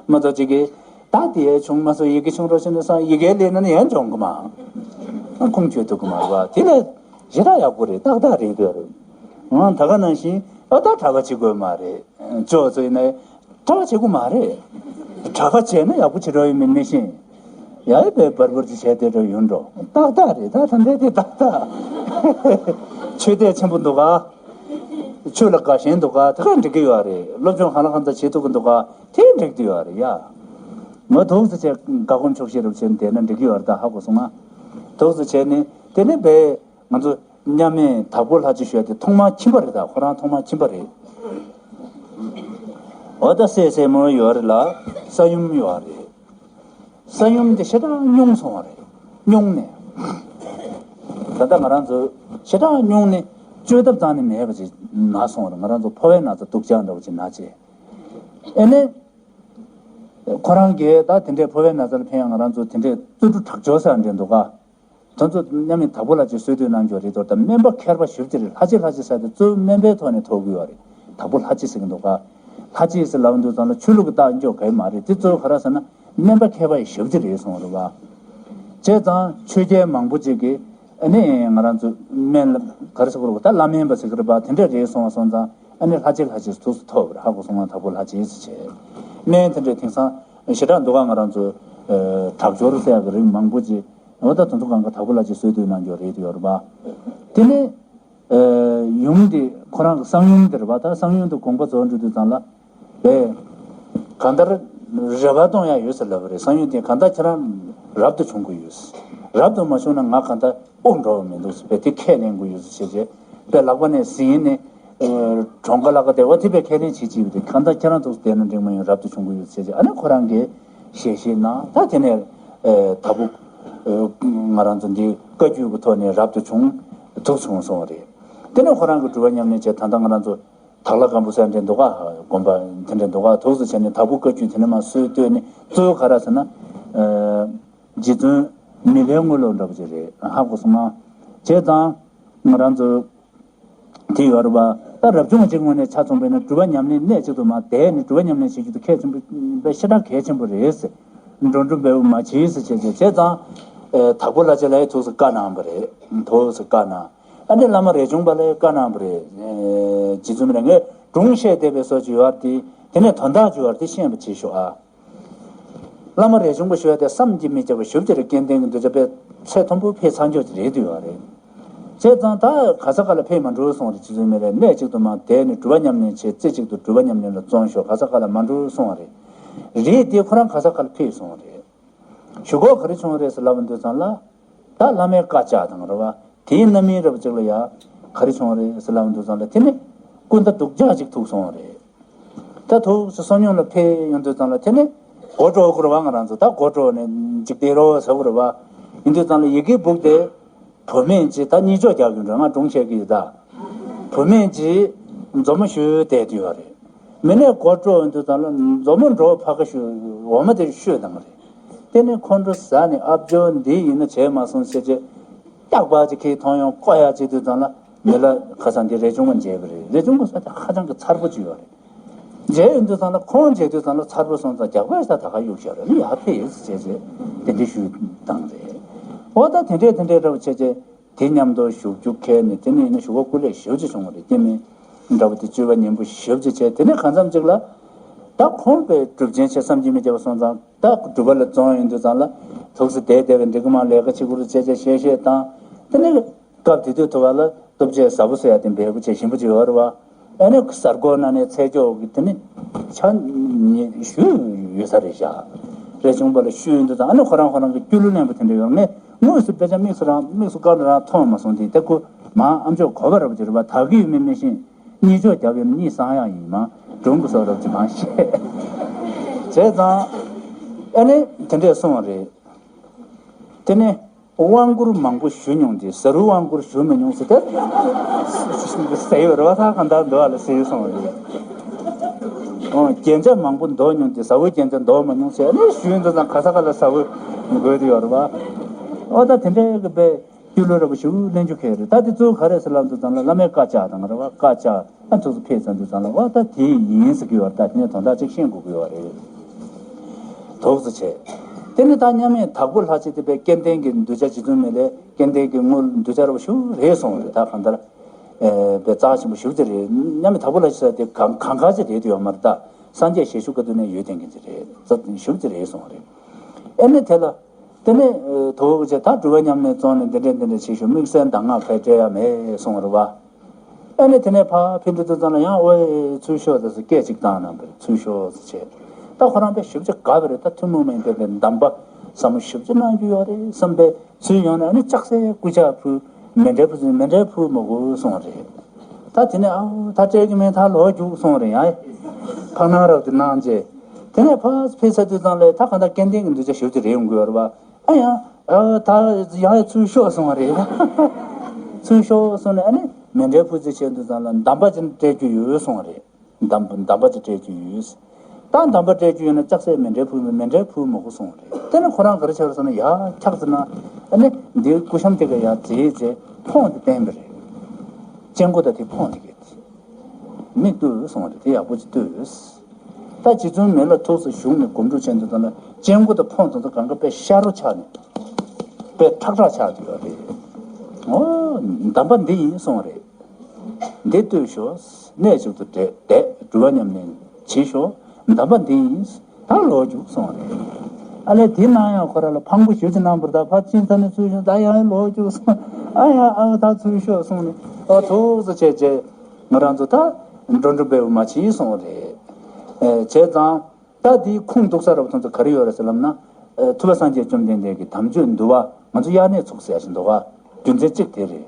མ་གཏོགས་ཅིག་གིས་ད་དེ་ཡས་བྱུང་མ་སོང་། ཡི་གེ་ཆུང་རོགས་བྱས་ནས་སང་ཡི་གེ་ལས་ན་ནི་ཡང་སྦྱོང་གི་མ། ཁུངས་འཁྱོལ་ཐུབ་ཀྱི་མ་རེད་བ། དེ་ལས་ཞེ་དྲག་ཡག་པོ་རེད། ཏག་ཏག་རེད་འདུག་རེད། ང་ད་ག་ནང་བཞིན་ཨ་ད་གྲྭ་པ་བྱེད་དགོས་མ་རེད། ཅོག་ཙེ་ཡིན་ན་གྲྭ་པ་བྱེད་དགོས་མ་རེད། གྲྭ་པ་བྱས་ན་ཡག་པོ་བྱེད་རོགས་ཡོད་མིན་མི་ཤེས། ཡ་ཡི་བའི་བར་བར་གྱི་བྱས་དེ་འགྲོ་ཡོང་འགྲོ། ཏག་ཏག་རེད། ད་ད་འདྲ་དེ་ཏག་ཏག་ཆོས་དད་ཆེན་པོ་འདུག་ག་ཆོས་ལ་དགའ་ཞེན་འདུག་ག་དེ་ག་འགྲིག་གི་ཡོད་རེད། སློབ་སྦྱོང་ཧ་ལ་ཧ་ཚ་བྱེད་ཐུབ་ཀྱི་འདུག་ག་དེ་འགྲིག་གི་ཡོད་རེད་ཡ། ང་དུང་ཟེར་བྱས་དགའ་སྐོམ་ཆོག་ཤེས་རུ་བྱས་བསྡད་ན་འགྲིག་གི་ཡོད་རེད། ད་ཧ་གོ་སོང་ང་། དུང་ཟེར་བྱས་ནི་དེ་ནི་བས་ང་ཚོ་མཉམ་མེད་དྭགས་པོ་ལྷ་རྗེ་ཞུ་ཡ་དེ་ཐོག་མར་ཁྱིམ་པ་རེད། ད་ཁོ་རང་ཐོག་མར་ཁྱིམ་པ་རེད། འོ་ད་སྲས་སྲས་མོ་ཡོད་རེད་ལ། ས་ཡོམ་ཡོད་རེད། ས་ཡོམ་དེ་ཞེ་དྲག་ཉུང་སོང་བ་རེད། ཉུང་ནས། ད་ལྟ་ང་རང་ཚོ་ཞེ་དྲག་ཉུང་ནས་བཅོས་ཐབས་རྩ་ནས་མེད་པ་ཅིག་ན་སོང་བ་རེད། ང་རང་ཚོ་ཕོ་བའི་ན་ཚ་སྡུག་ཅག་འདྲ་བོ་ཅིག་ན་བྱས། ཨེ་ནས། ཁོ་རང་གིས་ད་དེ་འདྲའི་ཕོ་བའི་ན་ཚ་ལ་ཕན་ཡང་ང་རང་ཚོ་དེ་འདྲའི་བརྩོན་འགྲུས་དྲག་སྦྱོར་ཟེར་འདྲ་འདུག་ག་དེ་ཚོ་མཉམ་མེད་དྭགས་པོ་ལྷ་རྗེས་གསོལ་སྟོན་གནང་རྒྱུ་རེད་དོ། ད་སྨན་པ་མཁས་པ་ཞེ་པོ་ཅིག་རེད། ལྷ་རྗེ་ལྷ་རྗེ་ཟེར་དེ་གཙོ་བོ་སྨན་པའི་ཐོག་ནས་ཐོབ་ཀྱི་ཡོད་རེད། དྭགས་པོ་ལྷ་རྗེ་ཟེར་གྱི་འདུག་ག་ལྷ་རྗེ་ཟེར་ལབ་འདུག་ཙང་ལ་ཆོས་ལུགས་ཀྱི་རྟགས་འཇོག་ག་ཡི་མ་རེད། དེ་གཙོ་བོ་ག་རེ་ཟེར་ན་སྨན་པ་མཁས་པ་ཡི་ཞེ་པོ་ཅིག་རེད་གསུངས་རེད་བ། བྱས་ཙང་ཆོས་རྒྱལ་མང་པོ་ཅིག་གིས་ ཨ་ནི་ང་རང་ཚོ་སྨན་ལ་ག་རེ་ཟེར་དགོས་རེད། ད་བླ་སྨན་པ་ཟེར་གི་རེད་པ། དེ་འདྲ་རེད་སོང་བ་སོང་ཙང་ཨ་ནི་ལྷ་རྗེ་ལྷ་རྗེས་ཐུགས་སུ་ཐོབ་རེད། ཧ་གོ་སོང་ང་། དྭགས་པོ་ལྷ་རྗེས་ཟེར་བྱས་སྨན་དེ་འདྲ་དེང་སང་ཞེ་དྲག་འདུག་ག། ང་རང་ཚོ་ཨ་དྲག་སྦྱོར་ཟེར་ཡག་གི་རིགས་མང་པོ་ཅིག་འོ་ད་དེ་ཚོ་གང་ག་དྭགས་པོ་ལྷ་རྗེས་གསོལ་སྟོན་གནང་རྒྱུ་རེད་ཡོད་རེད་པ། དེ་ནས་ཨ་ཡུམ་དེ་ཁོ་རང་གི་གསང་ཡུམ་དེ་རེད་པ། ད་གསང་ཡུམ་དེ་དགོངས་པ་རྫོགས་འགྲོ་དུས་ཙང་ལ། དེ་གང་ལྟར་རེ་བ་གཏོང་ཡ་ཡོད་ཟེར་ལབ་པ་རེད། གསང་ཡུམ་དེ་གང་ལྟར་ཁྱེད་རང་རབ་ཏུ་བྱུང་དགོས་ཡོད། རབ་ཏུ་མ་བྱུང་ན་ང་གང་ལྟར་དབུགས་འགྲོ་བ་མི་འདུག་ཟེར། དཔེ་དེ་ཁས་ལེན་དགོས་ཡོད་ཟེར་བྱས་བྱས་དཔེ་ལག་པ་ནས་ཟིན་ནས་གྲོངས་ཁ་ལག་ཁ་བདེ་བ་དེ་དཔེ་ཁས་ལེན་བྱེད་ཅིག་ཡོད་དེ། གང་ལྟར་ཁྱེད་རང་ཚོ་བསྡད་ན་འགྲིག་མ་ཡོང་། རབ་ཏུ་བྱུང་དགོས་ཡོད་ཟེར་བྱས་བྱས། ཨ་ནི་ཁོ་རང་གིས་ཞལ་བཞེས་གནང་། ད་དེ་ནས་ཨ་དྭགས་པོ་ཨ་ང་རང་ཚོ་འདི་བཀའ་བརྒྱུད་ཀྱི་ཐོག་ནས་རབ་ཏུ་བྱུང་ཐུགས་བྱུང་སོང་བ་རེད། དེ་ནས་ཁོ་རང་གིས་སྒྲུབ་པ་ཉམས་ལེན་བྱས། ད་ལྟ་ང་རང་ཚོ་དྭགས་ལྷ་སྒམ་པོ་ཟེར་འདྲ་འདུག་ག། དགོན་པ་དེ་འདྲ་འདུག་ག། ཐུགས་སུ་བྱས་ནས་དྭགས་པོ་བཀའ་བརྒྱུད་དེ་ནས་མར་སྲོལ་བཏོད་ནས་གཙོ་བོ་ག་རེ་ཟེར་ན། ཨ་རྗེ་བཙུན་མི་ལའི་དངོས་སློབ་འདྲ་པོ་ཅིག་རེད། ཧ་གོ་སོང་ང་། བྱས་ཙང་ང་རང་ཚོ་དེ་ཡོད་རེད་པ། ད་རབ་བྱུང་གཅིག་ངོས་ནས་ཆ་མཚོན་པ་ཡིན་ན་སྒྲུབ་པ་ཉམས་ལེན་གནས་གཅིག་ཏུ་མར་བསྡད་ནས་སྒྲུབ་པ་ཉམས་ལེན་བྱེད་རྒྱུ་དེ་གལ་ཆེན་པོ་དཔེ་ཞེ་དྲག་གལ་ཆེན་པོ་རེད་ཟེར། འགྲོ་འགྲོ་འབེལ་པོ་མ་བྱེད་ཟེར་བྱས་བྱས་བྱས་ཙང་། ཨ་དྭགས་པོ་ལྷ་རྗེ་ལ་ཡང་ཐུགས་སུ་བཀའ་གནང་བ་རེད། ཐུགས་སུ་བཀའ་གནང་། ཨ་ནི་བླ་མ་རས་ཆུང་པ་ལ་བཀའ་གནང་བ་རེད། ཨེ་རྗེ་བཙུན་མི་ལ་ངས་སྒྲུང་བཤད་བསྡད་པའི་སོགས་ཀྱི་ཡོད་དེ། དེ་ནས་དོན་དག་ཅིག་ཡོད་དེ་ཤེས་པ་བྱེད་ཤོག་ཨ། བླ་མ་རས་ཆུང་པ་ཞུ་བ་དེ་བསམ་གྱིས་མི་ཁྱབ་པ་ཞེ་པོ་ཅིག་རེད། སྐལ་ལྡན་གྱི་གདུལ་བྱ་དཔེ་ཚད་མཐོན་པོ་ཕེབས་ཚར་ཆོག་ཅིག་རེད་འདུག་ཡོད་རེད། བྱས་ཙང་ད་ག་ས་ག་ལ་ཕེབས་མ་འགྲོ་གསུངས་རེད། རྗེ་བཙུན་མི་ལས་གནས་གཅིག་ཏུ་མར་བསྡད་ནས་སྒྲུབ་པ་ཉམས་ལེན་བྱས། རྩེ་གཅིག་ཏུ་སྒྲུབ་པ་ཉམས་ལེན་ལ་བརྩོན་ཤོག། ག་ས་ག་ལ་མ་འགྲོ་གསུངས་རེད། རེད་དེ་ཁོ་རང་ག་ས་ག་ལ་ཕེབས་སོང་རེད། གཞུག་གུ་ག་རེ་བྱུང་རེད་ཟེར་ལབ་པ་འདུག་ཙང་ལ། ད་བླ་མའི་བཀའ་བཅག་དང་རེད་བ། དེའི་རྣམ་སྨིན་རབ་ཅིག་ལ་ཡ་ག་རེ་བྱུང་རེད་ཟེར་ལབ་པ་འདུག་ཙང་ལ། དེ་ནི་ཀུན་ད་སྡུག་ཅག་ཅིག་ཐུག་སོང་རེད། ད་ཐུག་སོ་སོ་ཉུང་ལ་ཕེབས་ཡོང་དུས་ཙང་ལ། དེ་ནི་སྒོ་འགྲོ་དགོས་རེད་བ། ང་རང་ཚོ་ད་སྒོ་འགྲོ་ནས་འཇིག་རྟེན་རོ་ཟེར་དགོས་རེད་བ། ཡིན་དུས་ཙང་ལ་ཡི་གེ་སྦུག་དེ། བུ་སྨན་གྱིས་ད་གཉིད་ཅོག་རྒྱག་གི་འགྲོ། ང་སྒྲུང་བཤད་ཀྱི་ཡོད་ད། བུ་སྨན་གྱིས་མཛོ་མོ་ཞུ་བསྡད་དུས་ཡོད་རེད། མི་ནས་སྒོ་འགྲོ་ཡོང་དུས་ཙང་ལ་མཛོ་མོ་འགྲོ་ཕ་ཁ་ཞུ། འོ་མ་དེ་བཤུས་བཏང་རེད། དེ་ནས་ཁོང་ཁྲོ་ཟ་ནས་ཨ་ཇོ་འདི་ཡིན་ན་བྱས་མ་སོང་ཟེར་བྱས། སྐྱག་པ་ཅིག་ཁྱེར་ཐོན་ཡོང་བཀོག་ཡག་བྱེད་དུས་ཙང་ལ། མི་ལ་ཁ་སང་འདི་རས་ཆུང་པ་མཇལ་བ་རེད། རས་ཆུང་པ་ཟེར་དེ་ཧ་ཅང་གི་མཚར་པོ་ཅིག་ཡོད་རེད། མཇལ་ཡོང་དུས་ཙང་ལ། ཁོང་མཇལ་དུས་ཙང་ལ་མཚར་པོ་སོང་ཙང་། རྒྱགས་པ་ཞིག་ད་ག་གཡུག་བཞག་རེད། ཡར་ཕེབས་ཟེར་བྱས་བྱས་དེ་འདྲ་ཞུས་བཏང་རེད། འོ་ད་དེ་འདྲས་དེ་འདྲས་འདྲ་པོ་བྱས་བྱས། དེ་མཉམ་དུ་བཞུགས་རྒྱུ་ཁེལ་ནས། དེ་ནས་ཡིན་ན་ཞུ་བ་སྐུ་ལས་ཞེ་པོ་ཅིག་བྱུང་བ་རེད། སྐྱེ་དམན་འདྲ་པོ་དེ་སྤྱོད་པ་ངན་པོ་ཞེ་པོ་ཅིག་བྱས། དེ་ནས་གང་འཚམ་ཅིག་ལ་ད་ཁོང་དཔེ་སྒྲུབ་ཆེན་བྱས་བསམ་གྱིས་མི་ཁྱབ་པ་སོང་ཙང་། ད་སྒྲུབ་པ་ལ་བརྩོན་ཡོང་དུས་ཙང་ལ། ཐུགས་སུ་བསྡད་བསྡད་པའི་འདི་ག་མ་ལས་ཀ་བྱེད་དགོས་རེད་བྱས་བྱས་བཤད་བཤད་བཏང་། དེ་ནས་སྐབས་དེ་དུས་ཐུབ་པ་ལ་ལྟོ་ཆས་ཟབ་པོ་ཟེར་ཡ་དེ་འབེལ་པོ་བྱས་ཞིམ་པོ་ཅིག་ཡོད་རེད་བ། ཨ་ནི་གཟའ་སྐོར་ནང་ནས་ཚེས་བཅོ་ལྔ་གི་དེ་ནི་ཆ་ཉེ་ཞུ་ཡོད་ས་རེད་བཞག། རས་ཆུང་པ་ལ་ཞུ་ཡོང་དུས་ཙང་། ཨ་ནི་ཁོ་རང་ཁོ་རང་གི་སྐྱོ་གླུ་ལེན་པ་དེ་འདྲ་ཡོད། ངས་དངོས་སུ་དཔེ་ཆ་དམིགས་སུ་རང་དམིགས་སུ་བཀར་ནས་རང་མཐོང་མ་སོང་སྟེ། དེ་ཁོ་མ་ཨ་མཆོག་གོ་བ་རབ་ཅིག་རེད་བ། དག་གི་ཡོད་མེད་མི་ཤེས། གཉིད་ཅོག་རྒྱབ་ཡོད་མེད་གཉིད་སང་ཡག་ཡིན་མ། སྒྲུང་གི་སོགས་རབ་ཅིག་མ་བཤད། བྱས་ཙང་ཨ་ནི་དེ་འདྲས་སོང་བ་རེད། དེ་ནས། དབང་བསྐུར་མང་པོ་ཞུ་མྱོང་སྟེ། ཟ་རུ་དབང་བསྐུར་ཞུ་མི་མྱོང་ཟེར་ཏེ། ཟེར་ཡོད་རེད་བ། ད་གང་ལྟར་འདུག་ཨ་ལ་ཟེར་སོང་བ་རེད། ཨོ། རྒྱན་ཆ་མང་པོ་འདོགས་མྱོང་སྟེ། ཟ་བུའི་རྒྱན་ཆ་འདོགས་མ་མྱོང་ཟེར་ནས་ཞུས་འདུག་ཙང་། ག་ས་ག་ལ་ཟ་བུ་དགོས་དེ་ཡོད་རེད་བ། ཨོ། ད་དེ་འདྲའི་གི་དཔེ་སྐྱོ་གླུ་འདྲ་པོ་ཞིག་ལེན་རྒྱུ་གལ་རེད། ད་དེ་ཚོ་ག་རེ་ཟེར་ལབ་འདུག་ཙང་ལ། བླ་མའི་བཀའ་བཅག་དང་རེད་བ། བཀའ་བཅག། ཨ། ཐུགས་སུ་ཕེབས་ཚར་དུས་ཙང་ལ། འོ་ད་དེ་ཡིན་ཟེར་གྱི་ཡོད་རེད། ད་དེ་ནས་དོན་དག་ཅིག་ཤེས་དགོས་ཀྱི་ཡོད་རེད། དུག་སེ་བྱས། དེ་ནས་ད་མཉམ་མེད་དྭགས་པོ་ལྷ་རྗེ་དེ་དཔེ་སྐལ་ལྡན་གྱི་གདུལ་བྱ། རྗེ་བཙུན་མི་ལའི་སྐལ་ལྡན་གྱི་དངོས་གདུལ་བྱ་རབ་ཞུ་རེད་སོང་རེད། ད་གང་ལྟར་ཨེ་དཔེ་རྩ་ཆེན་པོ་ཞེ་པོ་ཅིག་རེད། མཉམ་མེད་དྭགས་པོ་ལྷ་རྗེ་ཟེར་དེ་གང་གང་ག་ཅིག་རེད་དེ་ཡོད་མ་རེད། ད་སངས་རྒྱས་ཞལ་བཞུགས་སྐབས་དུས་ནས་ཡོད་བསྡད་མཁན་ཅིག་རེད། རྩ་ཞེ་པོ་ཅིག་རེད་སོང་རེད། ཨེ་ནས་དེ་ལ། དེ་ནས་ཨ་དུག་སེ་བྱས། ད་སྒྲུབ་པ་ཉམས་ལེན་བརྩོན་ནས་འདི་འདྲས་འདི་འདྲས་བྱེད་ཤོག། དམིགས་བསལ་གདམས་ངག་ཕར་སྤྲད་ཡ་མེད་གསུངས་པ་རེད་བ། ཨ་ནི་དེ་ནས་ཕར་ཕེབས་དུས་ཙམ་ལ་ཡང་། ཨོའི་ཚུར་ཤོག་ཟེར་ཟེར་སྐད་ཅིག་བཏང་གནང་བ་རེད། ཚུར་ཤོག་ཟེར་བྱས། ད་ཁོ་རང་དཔེ་ཞེ་པོ་ཅིག་དགའ་བ་རེད། ད་ཐུན་མོང་མ་ཡིན་པའི་གདམས་པ་ཟབ་མོ་ཞེ་པོ་ཅིག་གནང་རྒྱུ་ཡོད་རེད་བསམ་པའི་ཚུལ་ཡོང་ནས། ཨ་ནི་ལྕགས་སྲེག་སྐུ་ཕྱག་ཕུལ། མཎྜལ་ཕུལ་ཟེར། མཎྜལ་ཕུལ་མི་དགོས་གསུངས་པ་རེད། ད་དེ་ནས་ཨའོ་ད་སྤྲད་ཀྱི་མིན། ད་ལོག་རྒྱུགས་གསུངས་པ་རེད། ཡང་ཕར་གནང་རོགས་དེ་གནང་བྱས། དེ་ནས་ཕར་ཕེབས་ཚར་དུས་ཙམ་ལ། ད་གང་ལྟར་སྐལ་ལྡན་གྱི་གདུལ་བྱ་ཞེ་པོ་ཅིག་རེད་ཡོང་གི་ཡོད་རེད་བ། ཨ་ཡང་། ཨ་ད་ཡང་ཡང་ཚུར་ཤོག་གསུངས་པ་རེད། ཚུར་ཤོག་གསུངས་ནས། ཨ་ནི་མཎྜལ་ཕུལ་ཚར་བྱས་དུས་ཙམ་ལ། གདམས་པ་ཅིག་སྤྲད་རྒྱུ་ཡོད་གསུངས་པ་རེད། གདམས་གདམས་པ་ཅིག་སྤྲད་རྒྱུ་ཡོད། ད་གདམས་པ་སྤྲད་རྒྱུ་ཡོད་ན་ལྕགས་སྲེག་མཎྜལ་ཕུལ་ཟེར། མཎྜལ་ཕུལ་མི་དགོས་གསུངས་པ་རེད། དེ་ནས་ཁོ་རང་ག་རེ་བྱས་པ་རེད་ཟེར་ན། ཡར་འཁྱག་ཙམ་ན། ཨ་ནི་འདིའི་སྐུ་ཤམ་དེ་ག་ཡར་འཛེགས་བྱས་འཕོངས་དེ་བསྟན་པ་རེད། སྤྱན་སྒོ་དང་དེ་འཕོངས་དེ་གས། མིག་ལྟོས་གསུངས་པ་རེད། དེ་ཡག་པོ་ཅིག་ལྟོས། ད་རྗེ་བཙུན་མི་ལ་ཐུགས་སུ་ཞུགས་ནས་སྒོམ་སྒྲུབ་བྱས་དུས་ཙམ་ལ། སྤྱན་སྒོ་དང་འཕོངས་དེ་ཚོ་གང་ག་དཔེ་ཤ་རུ་ཆག་ནས། དཔེ་ཁྲག་ཁྲག་ཆགས་བསྡད་ཡོད་རེད། ཨོ། གདམས་པ་འདི་ཡིན་གསུངས་རེད། འདི་ལྟོས་ཤོག་གནས་གཅིག་ཏུ་བསྡད་བསྡད་སྒྲུབ་པ་ཉམས་ལེན་བྱེད་ཤོག་གདམས་པ་འདི་ཡིན། ད་ལོག་རྒྱུགས་གསུངས་རེད། ཨ་ལས་དེ་གནང་ཡག་ཁོ་ར་ལ་ཕངས་པོ་ཞེ་ཅིག་གནང་བར་ད་ཕར་ཕྱིན་ཚར་ནས་ཚུར་ཤོག་ད་ཡང་ལོག་རྒྱུགས་གསུངས། ཨ་ཡ་ཨ་ད་ཚུར་ཤོག་གསུངས་ནས་ཨོ་ཐུགས་སུ་ཆེ་ཆེ་ང་རང་ཚོ་ད་འགྲོ་འགྲོ་འབེལ་བོ་མ་བྱེད་གསུངས་རེད། ཨེ་བྱས་ཙང་། ད་དེའི་ཁུངས་གཏུགས་ས་རབ་མཐོང་ཚོ་ག་རེ་ཡོད་རེད་ཟེར་ལབ་ན། ཨ་ཐུབ་པ་སངས་རྒྱས་བཅོམ་ལྡན་འདས་ཀྱི་དམ་ཆོས་འདུལ་བ་ང་ཚོ་དབྱར་གནས་ཚུགས་ཟེར་ཞིག་འདུག་ག་རྒྱུ་མཚན་གཅིག་དེ་རེད།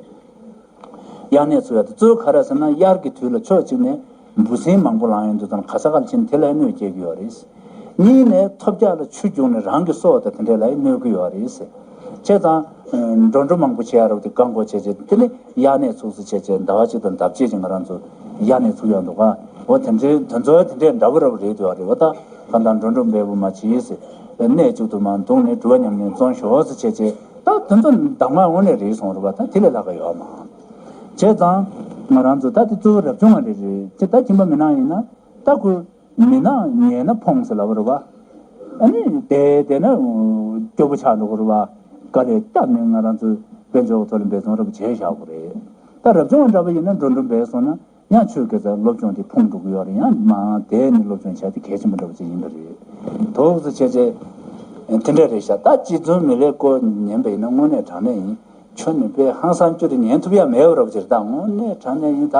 དབྱར་གནས་ཚུགས་ཡ་དེ་གཙོ་བོ་ག་རེ་ཟེར་ན་དབྱར་གྱི་དུས་ལ་ཕྱོགས་གཅིག་ནས་འབུ་སྲིན་མང་པོ་ལངས་ཡོང་དུས་ཙང་ག་ས་ག་ལ་ཕྱིན་དེ་ལ་གནོད་སྐྱེལ་གྱི་ཡོད་རེད། གཉིས་ནས་ཐོལ་རྒྱག་ལ་ཆུ་རྒྱུགས་ནས་རང་གི་སྲོག་དང་དེ་འདྲས་ལ་གནོད་ཀྱི་ཡོད་རེད། བྱས་ཙང་། འགྲོ་འགྲོ་མང་པོ་བྱེད་ཡ་རབ་དེ་བཀག་འགོག་བྱས་བྱས་དེ་ནི་དབྱར་གནས་ཚུགས་སུ་བྱས་བྱས་ཟླ་བ་གཅིག་དང་ཟླ་ཕྱེད་ཅིག་ང་རང་ཚོ་དབྱར་གནས་ཚུགས་ཡ་འདུག་ག་འོ་དེ་འདྲའི་དོན་ཚོ་དེ་འདྲའི་འདྲ་པོ་རབ་རེད་འདུག་ག་རེད་བ། ད་གང་ལྟར་འགྲོ་འགྲོ་འབེལ་པོ་མ་བྱེད་ཟེར་གནས་གཅིག་ཏུ་མ་འདུག་ནས་སྒྲུབ་པ་ཉམས་ལེན་བརྩོན་ཤོག་ཟེར་བྱས་བྱས་ད་དོན་ཚོ་གདམས་ངག་དངོས་གནས་རེད་སོང་རེད་བ། ད་དེ་ལས་ལྷག་ག་ཡོད་མ་བྱས་ཙང་ང་རང་ཚོ་ད་དེ་གཙོ་བོ་རབ་བྱུང་བ་རེད་རེད་དེ། ད་ཁྱིམ་པ་མི་ནག་ཡིན་ན་ད་ཁོ་མི་ནག་ཉལ་ན་ཕོངས་ཟེར་ལབ་པ་རེད་བ། ཨ་ནི་དེ་དེ་ན་སྐྱོ་པོ་ཆགས་འགྲོ་གི་རེད་བ། དཀའ་ལས་སྟབས་ནི་ང་རང་ཚོའི་དཔལ་འབྱོར་ཐོག་ལ་འབད་བརྩོན་རབ་བྱས་བཞག་དགོས་རེད། ད་རབ་བྱུང་བ་འདྲ་པོ་ཡིན་ན་འགྲོ་འགྲོ་འབད་སོང་ན་ཡང་ཆོས་དགེ་རྩ་སློབ་སྦྱོང་དེ་ཕོངས་འགྲོ་གི་ཡོད་རེད། ཡང་མ་དེ་ནི་སློབ་སྦྱོང་བྱ་དེ་གལ་ཆེན་པོ་འདྲ་པོ་ཅིག་ཡིན་པ་རེད། དོགས་སུ་བྱས་བྱས་དེ་འདྲ་རེད་ཤག་ད་རྗེ་བཙུན་མི་ལའི་སྐོར་ཉན་པ་ཡིན་ན་དངོས་གནས་དྲང་གནས་ཡིན། ཁྱོད་ནི་དཔེ་ཧང་སང་རྒྱུ་དེ་ཉན་ཐུབ་ཡ་མེད་པ་རབ་ཅིག་ད་དངོས་གནས་དྲང་གནས་ཡིན། ད་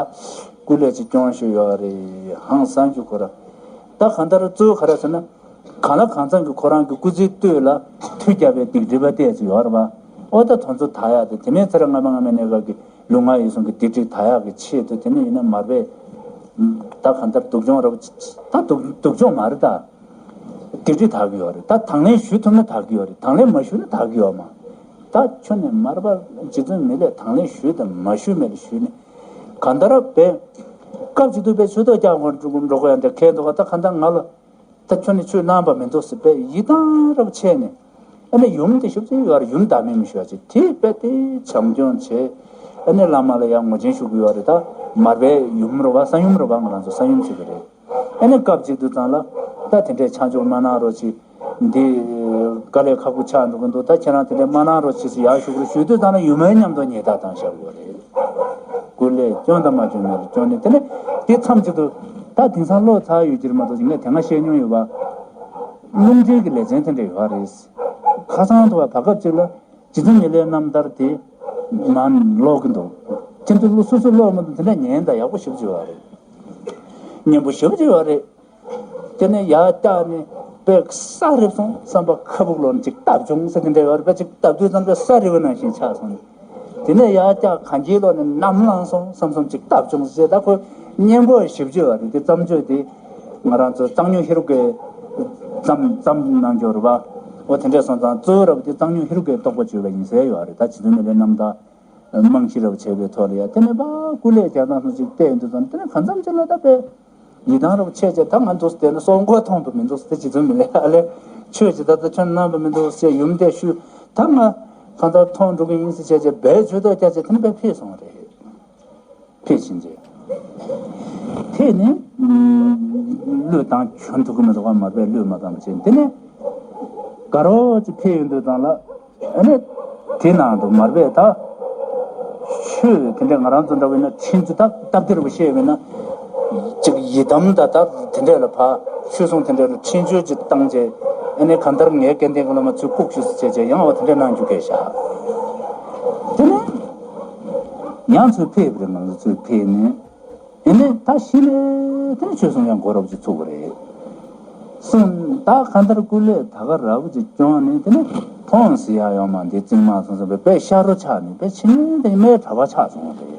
སྐུ་ལས་ཅིག་སྐྱོན་ཞུ་ཡོད་རེད། ཧང་སང་རྒྱུ་ཁོ་ར། ད་གང་ལྟར་གཙོ་བོ་ག་རེ་ཟེར་ན། གང་ལ་གང་འཚམ་གྱི་ཁོ་རང་གི་སྐུ་ཚེའི་སྟོད་ལ་མཐུ་རྒྱབ་པའི་སྡིག་སྒྲིབ་པ་ཏོག་ཙམ་ཡོད་རེད་པ། ཨོ་ད་དོན་ཚོ་དག་ཡག་དེ་དེ་ནས་ཚེ་རབས་སྔ་མ་སྔ་མའི་གནས་སྐབས་ཀྱི་ལུས་ངག་ཡིད་གསུམ་གྱི་སྡིག་སྒྲིབ་དག་ཡག་གི་ཆེད་དུ་དེ་ནས་ཡིན་ན་མར་པས། ད་གང་ལྟར་སྡུག་སྦྱོང་རབ་ད་སྡུག་སྡུག་སྦྱོང་མ་རེད་ད། སྡིག་སྒྲིབ་དག་གི་ཡོད་རེད། ད་དང་ལེན་ཞུ་ཐུབ་ན་དག་གི་ཡོད་རེད། དང་ལེན་མ་ཞུ་ན་དག་གི་ཡོད་མ། ད་ཁྱོད་ནས་མར་པ་རྗེ་བཙུན་མི་ལས་དང་ལེན་ཞུས་དང་མ་ཞུས་མེད་ལ་ཞུས་ནས་གང་ལྟར་བས། སྐབས་གཅིག་ཏུ་བས་ཆུ་ཐོག་རྒྱག་དགོས་འགྲོ་གི་ཡོད་འདྲ་ཁས་འདུག་ག་ད་གང་ལྟར་ང་ལ་ད་ཁྱོད་ནས་ཆུ་གནང་པ་མི་འདུག་ཟེར་བས་ཡིད་ཐང་རབ་ཆད་ནས་ཨ་ནི་ཡུམ་དེ་ཞུ་ཅིག་ཡོད་རེད། ཡུམ་བདག་མེད་མི་ཞུ་བ་ཅིག་དེ་བས་དེ་བྱམས་སྐྱོང་བྱས་ཨ་ནི་བླ་མ་ལ་ཡང་ངོ་ཆེན་ཞུ་གི་ཡོད་རེད། ད་མར་པའི་ཡུམ་རེད་བ། གསང་ཡུམ་རེད་བ། ང་རང་ཚོ་གསང་ཡུམ་ཞུ་གི་རེད། ཨ་ནི་སྐབས་གཅིག་ཏུ་ཙང་ལ་ད་དེ་འདྲའི་ཆ་འཇོག་མ་གནང་རོགས་གྱིས། འདི་དཀའ་ལས་ཁག་པོ་ཆགས་འགྲོ་གི་འདུག་ད་ཁྱེད་རང་དེ་འདྲའི་མ་གནང་རོགས་གྱིས་ཟེར་ཡར་ཞུ་གི་རེད། ཞུ་དུས་ཙང་ལ་ཡུམ་མའི་མཉམ་དུ་ཉེས་རྡུང་བཏང་བཞག་ཡོད་རེད། སྐུ་ལས་སྐྱོན་དང་མ་བྱུང་མེད་ལ་སྐྱོན་ནས་དེ་ནས་དེ་མཚམས་གཅིག་ཏུ་ད་དེང་སང་ལོ་ཚར་ཡོད་ཀྱི་རེད་མ་གཏོགས་ངས་དེ་སྔ་བཤད་མྱོང་ཡོད་པ། རླུང་འཕྲིན་གྱི་ལེ་ཚན་དེ་འདྲ་ཡོད་རེད། ཁ་སང་དུ་བ་བར་སྐབས་གཅིག་ལ། རྗེ་བཙུན་མི་ལའི་རྣམ་ཐར་དེ་མར་ཀློག་གི་འདུག་ཁྱེད་ཚོ་སོ་སོ་ཀློག་མ་འདུག་དེ་འདྲ་ཉན་དང་ཡག་པོ་ཞེ་པོ་ཅིག་ཡོད་རེད། སྙན་པོ་ཞེ་པོ་ཅིག་ཡོད་རེད། དེ་ནས་ཡར་བཀྱགས་ནས་དཔེ་ས་རིབ་སོང་བསམ་པ་ཁ་སྦུག་ལོག་ནས་ཅིག་བཏབ་བྱུང་ཟེར་དེ་འདྲ་ཡོད་རེད། དཔེ་ཅིག་བཏབ་དུས་ཙམ་དཔེ་ས་རིབ་པ་ནང་བཞིན་ཆགས་སོང་། དེ་ནས་ཡར་བཀྱགས་གན་རྐྱལ་ལོག་ནས་ནམ་ལངས་སོང་བསམ་བསམ་ཅིག་བཏབ་བྱུང་ཟེར། ད་ཁོ་སྙན་པོ་ཞེ་པོ་ཅིག་ཡོད་རེད། དེ་བརྩམས་ཆོས་དེ། ང་རང་ཚོ་གཙང་སྨྱོན་ཧེ་རུ་ཀའི་བརྩམས་བརྩམས་གནང་རྒྱུ་རེད་པ། འོ་དེ་འདྲས་སོང་ཙང་གཙོ་བོ་ར་བ་དེ་གཙང་སྨྱོན་ཧེ་རུ་ཀའི་རྟོགས་པ་བརྗོད་པ་ཡིན་ཟེར་ཡོད་རེད། ད་རྗེ་བཙུན་མི་ལའི་རྣམ་ཐར་རྨང་གཞི་ར་བ་བྱས་པའི་ཐོག་ལ་ཡ་དེ་ནས་ཕར་སྐུ་ལས་རྒྱག་སྟངས་སོགས་ཅིག་བལྟས་ཡོང་དུས་ཙང་དེ་ནས་གང་འཚམ་ཅིག་ལ་ད་དཔེ་ཡིད་ཐང་ར་བ་ཆད་བྱས། ད་ང་འདུག་སེ་བསྡད་ན་སྲོག་མགོ་མཐོང་དུ་མི་འདུག་སེ། དེ་རྗེ་བཙུན་མི་ལའི་ཨ་ལས་ཆོས་ཅིག་ད་ལྟ་ཁྱོད་གནང་བ་མི་འདུག་ཟེར་ཡུམ་དེ་ཞུས། ད་ང་གང་ལྟར་མཐོང་འགྲོ་གི་ཡིན་ཟེར་བྱས་བྱས་བལ་ཆོས་ཐོག་རྒྱག་བྱས་དེ་ནས་དཔེ་ཕེབས་སོང་བ་རེད། ཕེབས་ཕྱིན་ཆད། ཕེབས་ནས་བློས་བཏང་གྱོན་ཐུབ་ཀྱི་མི་འདུག་ག་མར་པས་བློས་མ་བཏང་བ་བྱས། དེ་ནས་དགའ་རོགས་ཅིག་ཕེབས་ཡོང་དུས་ཙང་ལ་ཨ་ནི་དེ་ནང་དུ་མར་པས་ད་ཆོས་དེ་འདྲ་ང་རང་ཚོ་འདྲ་བས་ན་འཕྲིན་བཅོལ་སྟབས་བདེ་རུ་བཤད་བས་ན་ཅིག་ཡི་དམ་ད་ད་དེ་འདྲ་ལ་ཕ་ཆོས་སྲུང་དེ་འདྲ་ལ་འཕྲིན་བཅོལ་ཅིག་བཏང་བྱས་ཨ་ནི་གང་ལྟར་ངའི་སྐལ་ལྡན་གྱི་སློབ་མ་ཚུར་བཀུག་ཞུ་ཟེར་བྱས་བྱས་ཡང་བ་དེ་འདྲ་གནང་རྒྱུ་གལ་བཞག་དེ་ནས་ཡང་ཚུར་ཕེབས་པ་རེད། ང་ཚོ་ཚུར་ཕེབས་ནས། ཡིན་ནའི་ད་གཞི་ནས་དེ་ནས་ཆོས་གསུང་ཡང་གོ་རབ་ཅིག་ཚུགས་པ་རེད། གསུངས། ད་གང་ལྟར་སྐུ་ལས་ད་ག་རབ་ཅིག་བྱུང་ནས་དེ་ནས་མཐོང་ཟེར་ཡ་ཡོང་མ་འདི་རྩིག་མ་སོང་ཟེར་བས་དཔེ་ཤ་རུ་ཆགས་ནས་དཔེ་ཕྱི་ཉིན་དེ་མའི་གྲྭ་པ་ཆགས་སོང་བ་རེད།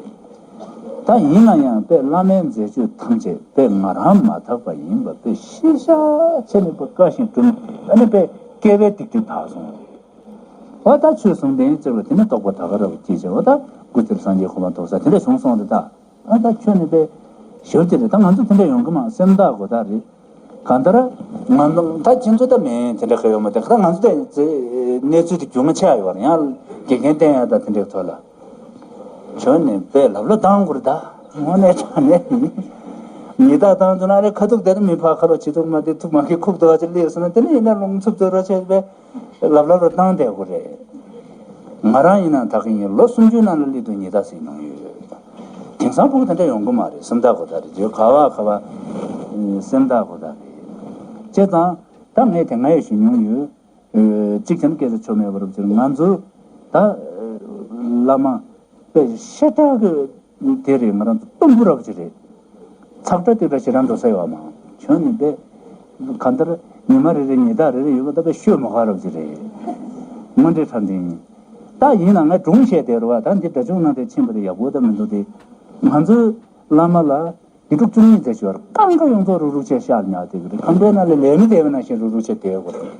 ད་ཡིན་ན་ཡང་དཔེ་བླ་མའི་མཛད་སྤྱོད་ཐམས་ཅད་དཔེ་ང་རང་མ་དག་པ་ཡིན་པ་དཔེ་ཤེས་བྱ་བྱས་ནས་དཔེ་དགའ་ཞིང་སྤྲོ་མོ་ཨ་ནི་དཔེ་སྐལ་པའི་སྡིག་སྒྲིབ་དག་སོང་བ་རེད། འོ་ད་ཆོས་གསུང་དེ་ཡིན་ཟེར་བ་དེ་ནས་རྟོགས་པ་ད་ག་རབ་སྐྱེས་བྱས་འོ་ད་སྐུ་ཚེ་སངས་རྒྱས་གོ་འཕང་ཐོབ་ས་དེ་འདྲ་བྱུང་སོང་རེད་ད། ཨ་ད་ཁྱོད་ནི་དཔེ་ཞབས་དེ་རེད། ད་ང་ཚོ་དེ་འདྲ་ཡོང་གི་མ་སེམས་ཐག་གོ་ཐག་རེད། གང་ལྟར་ང་ཚོ་ད་ཁྱེད་ཚོ་ད་མེད་དེ་འདྲ་ག་ཡོད་མ་དེ་ད་ང་ཚོ་ད་གནས་ཚུལ་དེ་རྒྱུས་མངའ་ཆེ་ཡོད་རེད། ཡང་དགེ་རྒན་བསྟེན་ཡ་ད་དེ་འདྲའི་ཐོག་ལ་ཁྱོད་ནི་དཔེ་ལབ་ལོ་བཏང་དགོས་རེད་ད། དངོས་གནས་དྲང་གནས་ཉི་ཟླ་བཏང་ཚོ་ན་རེ་ཁ་ཐུག་དེ་ད་མི་ཕ་ཁ་ལོ་ཆི་ཐུག་མ་དེ་ཐུག་མ་གི་ཁུག་ཏོ་བ་ཅི་ལས་སོང་ན་དེ་ནི་ཡིན་ན་རླུང་འཚུབ་ཚོ་རོ་ཆེ་དཔེ་ལབ་ལབ་ལོ་བཏང་བསྡད་དགོས་རེད། ང་རང་ཡིན་ན་ད་གིན་ཡིན་ལོ་སུམ་ཅུ་ནང་ལ་སླེབས་དུས་ཉི་ཟླ་ཟིན་མྱོང་ཡོད། དེང་སང་ཕྲུ་གུ་དེ་འདྲ་ཡོང་གི་མ་རེད། སེམས་ཐག་གོ་ད་རེད། ཇོ་ག་བ་ག་བ་སེམས་ཐག་གོ་ད་རེད། བྱས་ཙང་ད་ངས་དེ་སྔ་ཡང་ཞུ་མྱོང་ཡོད། གཅིག་བྱས་ན་སྐད་ཆ་ཆོ་མེད་པ་རབ་ཅིག་ང་ཚོ་ད་བླ་མ་དཔེ་ཤ་སྟག་གི་དེ་རེད། ང་རང་ཚོ་སྟོང་བུ་རབ་ཅིག་རེད། ཚག་སྒྲ་ཏིག་སྒྲ་ཞེ་དྲག་འགྲོ་ས་ཡོད་མ། ཁྱོད་ནི་དཔེ་གང་ལྟར་ཉི་མ་རེ་རེ་ཉི་ཟླ་རེ་རེ་ཡོད་པ་ད་དཔེ་ཤོད་མ་ཁ་རབ་ཅིག་རེད། དངོས་འབྲེལ་དྲང་བདེན་ཡིན། ད་ཡིན་ན་ངས་སྒྲུང་བཤད་བསྡད་རུ་བ། ད་འདི་སྒྲ་ཆུང་ནང་དེ་ཕྱིན་པ་དེ་ཡག་པོ་ད་མི་འདུག་སྟེ། ང་ཚོའི་བླ་མ་ལ་དགེ་ཕྲུག་བཅུ་གཉིས་ཙམ་ཞིག་ཡོད་རེད། གང་ག་ཡོངས་རྫོགས་རུག་རུག་བྱས་ཤག་ཉག་དེ་གི་རེད། ཁང་པའི་ནང་ལ་ལས་མི་བསྡད་པ་ནང་བཞིན་རུག་རུག་བྱས་བསྡད་ཡོད་རེད།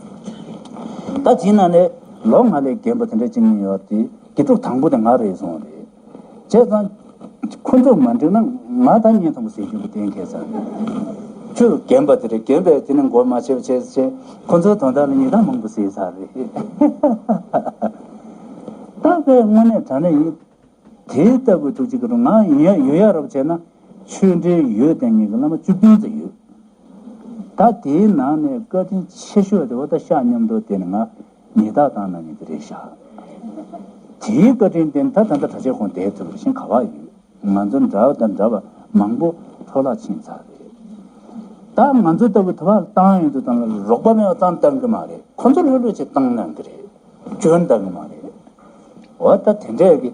ད་དེའི་ནང་ནས་ལོ་ལྔ་ལས་རྒན་པ་དེ་འདྲ་གཅིག་གཉིས་ཡོད་རེད། དེ་དགེ་ཕྲུག་དང་པོ་དེ་ང་རེད་སོང་རེད། བྱས་ཙང་ཁོ་ཚོ་མ་འགྲིག་ན་ང་ད་བརྙན་ཐུང་པ་ཟེར་རྒྱུ་གི་གཏན་འཁེལ་ཚར་རེད། ཁྱོད་རྒན་པ་དེ་རེད། རྒན་པས་དེ་ནས་མགོ་མ་ཆེ་བ་བྱས་བྱས་ཁོ་ཚོའི་དོན་དག་ལ་ཉེས་རྡུང་མང་པོ་བཟས་ཚར་རེད། ད་དཔེ་དངོས་གནས་དྲང་གནས་ཡིན། དེ་ལྟ་བུའི་ཐུགས་རྗེ་གི་རུ་ང་ཡིན་ཡ་ཡོད་ཡ་རབ་བྱས་ན་ཆོས་འབྲེལ་ཡོད་དེ་ངེད་ཀྱི་བླ་མ་བཅུ་བདུན་ཙམ་ཡོད། ད་དེའི་ནང་ནས་བཀའ་དྲིན་ཆེ་ཤོས་དེ་འོ་ད་ཤག་མཉམ་དུ་དེ་ནི་ང་ཉེས་རྡུང་བཏང་ན་ཉིན་དེ་རེད་ཤག་དེའི་བཀའ་དྲིན་དེ་ད་ད་ལྟ་གྲྭ་ཆས་ཁོང་བསྡད་ཐུབ་པ་ཞིག་ག་བ་ཡོད། ང་ཚོ་འདྲ་བ་དང་འདྲ་བ་མང་པོ་འཕྲོ་བརླག་ཕྱིན་ཚར་རེད། ད་ང་ཚོ་ལྟ་བུ་དུ་བ་བཏང་ཡོང་དུས་དང་ལ་རོགས་པ་མེད་པ་བཏང་བཏང་གི་མ་རེད། ཁོ་ཚོ་ལྷོད་ལྷོད་ཅིག་བཏང་གནང་གི་རེད། སྐྱོན་བཏང་གི་མ་རེད། འོ་ད་དེ་འདྲས་ཀྱི་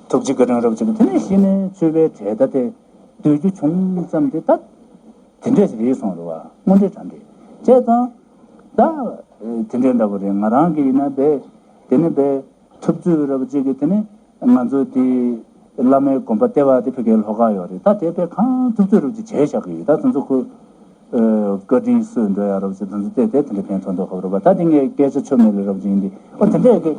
ཐུགས་རྗེ་བཀའ་དྲིན་རབ་ཅིག་དེ་ནས་གཞི་ནས་ཆོས་པའི་གྲལ་ད་དེ་སྡོད་རྒྱུ་བྱུང་ཙམ་དེ་ད་དེ་འདྲས་ཞིག་རེད་སོང་རེད་བ། དངོས་འབྲེལ་དྲང་འབྲེལ་བྱས་ཙང་ད་དེ་འདྲས་འདྲ་པོ་རེད། ང་རང་གི་ཡིན་ན་བས་དེ་ནི་བས་ཐུབ་ཚོད་རབ་ཅིག་གི་དེ་ནི་ང་ཚོ་དེ་བླ་མའི་དགོན་པ་ལྟེ་བ་དེ་ཕ་གིའི་ལྷོ་ཁ་ཡོད་རེད། ད་དེ་བས་གང་ཐུབ་ཚོད་རབ་ཅིག་བྱས་བཞག་གི་ཡོད། ད་དེ་ཚོ་ཁོ་བཀའ་དྲིན་གསོས་འགྲོ་ཡ་རབ་ཅིག་དེ་ཚོ་བལྟས་ཏེ་དེ་འདྲ་ཕན་ཐོགས་མདོག་ཁ་པོ་རེད་པ། ད་དེ་ངས་སྐད་ཆ་ཆོ་མེད་ལ་རབ་ཅིག་ཡིན་ཏེ་ཨོ་དེ་འདྲས་ཀྱི་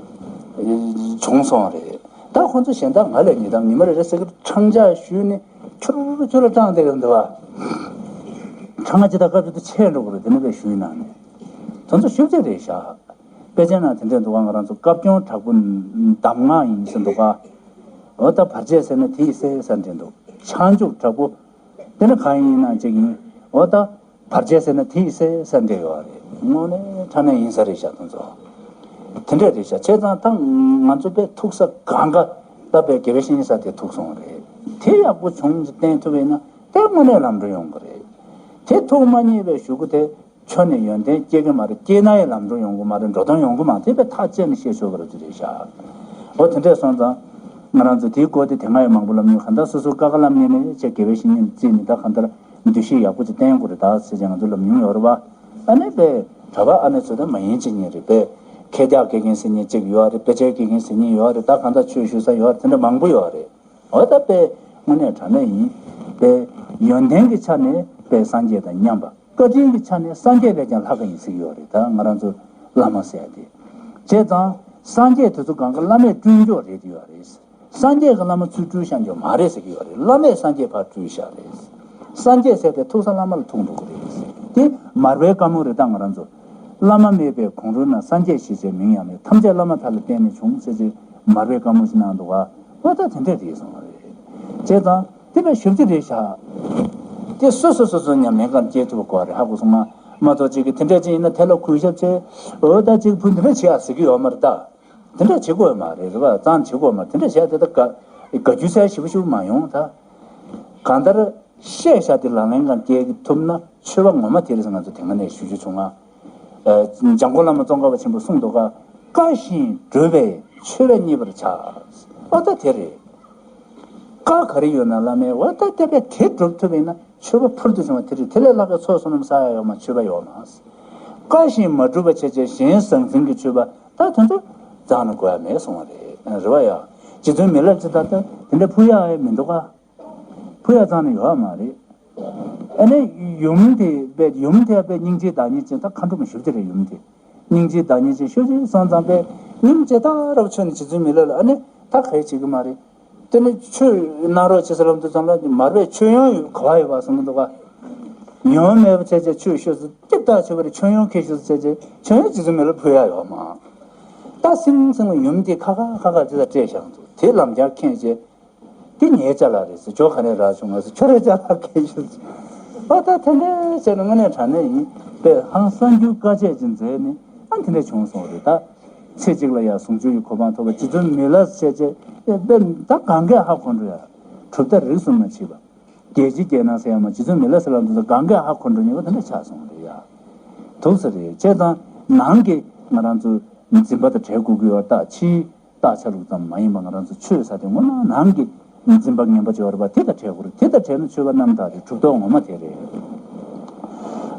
བྱུང་སོང་རེད། ད་ཁོ་ཚོ་གཞན་དག་ང་ལས་ཉེས་དམ་ཉི་མ་རེ་རེ་ཟེར་གི་ཁྲང་ཆག་ཞུས་ནས་ཁྱུར་ཁྱུར་ལ་སྐྲངས་བསྡད་ཡོད་འདུག་བ། ཁྲང་ང་ཅི་ད་སྐབས་དུ་ཆད་འགྲོ་གི་རེད། དེ་ནི་བས་ཞུས་ན་ནས་དེ་ཚོ་ཤུགས་ཆེ་རེད་ཤག་དཔེ་ཆའི་ནང་དེ་འདྲས་འདུག་བ། ང་རང་ཚོ་བཀའ་བཀྱོན་དྲག་པོ་གདམས་ངག་ཡིན་ཟེར་འདུག་ག་འོ་ད་བར་ཆད་ཟེར་ན་དེ་ཡི་སེལ་ཟེར་འདྲས་འདུག་ཆང་ཆུབ་དྲག་པོ་དེ་ནི་གང་ཡིན་ན་ཅིག་ཡིན། འོ་ད་བར་ཆད་ཟེར་ན་དེ་ཡི་སེལ་ཟེར་འདྲས་ཡོད་རེད། དངོས་གནས་དྲང་གནས་ཡིན་ས་རེད་ཤག་དེ་ཚོ་དེ་འདྲས་རེད་ཤག་བྱས་ཙང་ད་ང་ཚོ་དཔེ་ཐུག་ས་གང་ག་ད་དཔེ་དགེ་བའི་བཤེས་གཉེན་ས་དེ་ཐུག་སོང་རེད། དེ་ཡག་པོ་བྱུང་ཅིག་བསྟན་ཐུབ་ཡིན་ན་དེ་དངོས་གནས་ལམ་འགྲོ་ཡོང་གི་རེད། དེ་ཐུག་མ་རྙེད་པའི་གཞུག་གུ་དེ་ཆོས་ནས་ཡོན་ཏན་སྐྱེ་གི་མ་རེད། སྐྱེས་ན་ཡང་ལམ་འགྲོ་ཡོང་གི་མ་རེད། འགྲོ་སྟངས་ཡོང་གི་མ་རེད། དེ་དཔེ་ཐག་བཅད་ནས་བཤད་ཆོག་གི་རེད། དེ་རེད་ཤག་འོ་དེ་འདྲས་སོང་ཙང་ང་རང་ཚོ་དེའི་སྐོར་དེ་དེ་སྔ་ཡང་མང་པོ་ལབ་མྱོང་། གང་ལྟར་སོ་སོ་ཀ་ཁ་ལམ་ཉན་ནས་ཅེས་དགེ་བའི་བཤེས་གཉེན་བརྩིས་ནས་ད་གང་ལྟར་འདུ་ཤེས་ཡག་པོ་ཅིག་བསྟེན་དགོས་རེད་ད་ཟེར་ཅིག་ང་ཚོ་ལབ་མྱོང་ཡོད་རེད་བ། ཨ་ནི་དཔེ་གྲྭ་པ་ཨ་ནི་ཚོ་ད་མ་ཡིན་ཅིག་ཉིན་རེད། དཔེ་ཁེ་རྒྱག་དགེ་རྒན་ཟེར་མཁན་ཅིག་ཡོད་རེད། དཔེ་ཆའི་དགེ་རྒན་ཟེར་མཁན་ཡོད་རེད། ད་གང་ལྟར་ཆོས་ཞུ་ས་ཡོད་རེད། དེ་འདྲ་མང་པོ་ཡོད་རེད། འོ་ད་དཔེ་དངོས་གནས་དྲང་གནས་ཡིན། དཔེ་ཡོན་ཏན་གྱི་ཆ་ནས་དཔེ་སངས་རྒྱས་དང་མཉམ་པ། བཀའ་དྲིན་གྱི་ཆ་ནས་སངས་རྒྱས་ལས་ཀྱང་ལྷག་གི་ཡིན་ཟེར་གྱི་ཡོད་རེད། ད་ང་རང་ཚོ་བླ་མ་ཟེར་ཡ་དེ། བྱས་ཙང་སངས་རྒྱས་དེ་ཚོ་གང་ག་བླ་མས་སྤྲུལ་མཆོག་རེད་ཡོད་རེད། སངས་རྒྱས་ཀྱི་བླ་མ་ཚུར་སྤྲུལ་བཞག་མཆོག་མ་རེད་ཟེར་གྱི་ཡོད་རེད། བླ་མས་སངས་རྒྱས་ཕར་སྤྲུལ་བཞག་རེད། སངས་རྒྱས་ཟེར་དེ་ཐུག་ས་བླ་མ་ལ་ཐུག་འགྲོ་གི་རེད། དེ་མར་པའི་བཀའ་མོལ་རེད། ད་ང་རང་ཚོ་བླ་མ་མེད་པའི་གོང་རོལ་ན། སངས་རྒྱས་ཞེས་བྱའི་མིང་ཡང་མེད། ཐམས་ཅད་བླ་མ་དག་ལ་བརྟེན་ནས་བྱུང་། ཟེར་ཅིག་མར་པའི་བཀའ་མོལ་ཞིག་གནང་འདུག་ག་འོ་ད་དེ་འདྲས་རེད་སོང་བ་རེད། བྱས་ཙང་དེ་དཔེ་ཞིབ་ཅིག་རེད་ཤག་དེ་སོ་སོ་སོ་སོ་ཉམས་ལེན་གང་སྐྱེལ་ཐུབ་པ་དགོས་རེད། ཧ་གོ་སོང་ང་། མ་གཏོགས་ཅིག་གི་དེ་འདྲས་ཅིག་ཡིན་ན་དེ་ལ་གུས་ཞབས་བྱས། འོ་ད་ཅིག་བུ་འདི་འདྲས་བྱེད་ཡག་ཟེར་གི་ཡོད་མ་རེད་ད། དེ་འདྲས་བྱེད་དགོས་མ་རེད། རེད་བ། ཙང་བྱེད་དགོས་མ་རེད། དེ་འདྲས་བྱས་དེ་ད་དགའ་དགའ་རྒྱུ་ཚད་ཞིབ་ཞིབ་མ་ཡོང་ད། གང་ལྟར་བཤད་བཞག་དེ་ལག་ལེན་གང་སྐྱེལ་ཐུབ་ན་ཆོས་པ་ངོ་མ་དེ་རེད་ཟེར་ང་ཚོ་དེ་སྔ་ནས་ཞུ་རྒྱུ་བྱུང་ང་། ཨ་འཇམ་མགོན་བླ་མ་ཙོང་ཁ་པ་ཆེན་པོས་གསུངས་འདུག་ག་བཀའ་བཞིན་སྒྲུབ་པས་ཆོས་པ་མཉེས་པར་བྱ། འོ་ད་དེ་རེད། བཀའ་ག་རེ་ཡོད་ན་བླ་མའི་འོ་ད་དེ་བས་དེ་སྒྲུབ་ཐུབ་པ་ཡིན་ན་ཆོས་པ་ཕུལ་དུ་བྱུང་བ་དེ་རེད། དེ་ལས་ལྷག་པའི་ཚོགས་བསོད་ནམས་བསགས་ཡ་ཡོད་མ། ཆོས་པ་ཡོད་མ། བཀའ་བཞིན་མ་སྒྲུབ་པ་བྱས་བྱས་གཞན་ཟང་ཟིང་གི་ཆོས་པ་ད་དེ་ཚོ་རྩ་ནས་དགོས་ཡ་མེད་སོང་བ་རེད། རེད་བ་ཡ། རྗེ་བཙུན་མི་ལ་ཅི་ད་ལྟ་དེ་འདྲ་ཕུལ་ཡ་ཡ་མི་འདུག་ག་ཕུལ་ཡ་རྩ་ནས་ཡོད་མ་རེད། ཨ་ནི་ཡུམ་དེ་དཔེ་ཡུམ་དེ་དཔེ་སྙིང་རྗེའི་བདག་ཉིད་ཅན། ད་མཁའ་འགྲོ་མ་ཞུ་རྒྱུ་རེད། ཡུམ་དེ་སྙིང་རྗེའི་བདག་ཉིད་ཅན་ཤོད་ཅིག་སོང་ཙང་དཔེ་ཡུམ་ཇི་ལྟར་རབ་མཆོད་ནས་རྗེ་བཙུན་མི་ལ་ལ་ཨ་ནི་ད་ག་རེ་བྱེད་ཀྱི་མ་རེད། དེ་ནི་ཆོས་གནང་རོགས་བྱེད་ཟེར་ལབ་དུས་ཙམ་ལ་མར་པས་མཆོད་ཡོན་ག་བ་ཡོད་པ་གསུང་གི་འདུག་ག་ཡོན་མེད་པ་བྱས་བྱས་ཆོས་ཤོད་ཟེར་སྐྱིད་ཐག་ཆོད་པ་རེད། མཆོད་ཡོན་ཁྱེར་ཤོག་ཟེར་བྱས་བྱས་མཆོད་ཡོན་རྗེ་བཙུན་མི་ལ་ཕུལ་ཡ་ཡོད་མ། ད་སིང་སིང་ལ་ཡུམ་དེ་ཁ་ཁ་ཁ་ཁ་ཅི་ལ་སྤྲད་བཞག་འདུག་དེ་ལམ་རྒྱག་མཁན་བྱས། དེ་ངའི་ཅ་ལག་རེད་ཟེར། ཇོ་ག་ནས་རག་བྱུང་ང་ཟེར། ཁྱོད་རའི་ཅ་ལག་གལ་ཆེ་ཟེར། ཨ་ད་དེ་འདྲ་བྱས་ན་དངོས་གནས་དྲང་གནས་ཡིན་པས་ཧང་སང་རྒྱུ་དཀའ་སྤྱད་ཅིག་མཛད་ནས་ཨ་དེ་འདྲ་བྱུང་སོང་རེད་ད། ཚེ་གཅིག་ལ་ཡང་ཟུང་འཇུག་གི་གོ་འཕང་ཐོབ་པ། རྗེ་བཙུན་མི་ལ་བྱས་བྱས་དཔེ་ད་གང་གས་ཧ་གོ་འགྲོ་ཡ། གྲུབ་མཐའ་རིགས་གསུམ་མ་མཆིས་པ། རྒྱལ་སྤྱི་རྒྱལ་ནང་ཟེར་ཡ་མ་རྗེ་བཙུན་མི་ལ་ཟེར་ལ་འདུག་ད་གང་གས་ཧ་གོ་འགྲོ་ཉེན་པ་དེ་འདྲ་ཆགས་སོང་རེད་ཡ། འདུག་ས་རེད། བྱས་ཙང་ནང་གི་ང་རང་ཚོ་འཛིན་པ་དང་བྲལ་དགོས་ཀྱི་ཡོད། ད་ཕྱིའི་རྟགས་ཆ་ལུགས་ཙམ་མ་ཡིན་པ་ང་རང་ཚོ་ཆོས་ཟེར་དེ་དངོས་གནས་ནང་གི་འཛིན་པ་ངན་པ་ཅིག་ཡོད་རེད་པ། དེ་དང་བྲལ་དགོས་རེད། དེ་དང་བྲལ་ན་ཆོས་པ་རྣམ་དག་རེད། གྲུབ་ཐོབ་ངོ་མ་དེ་རེད།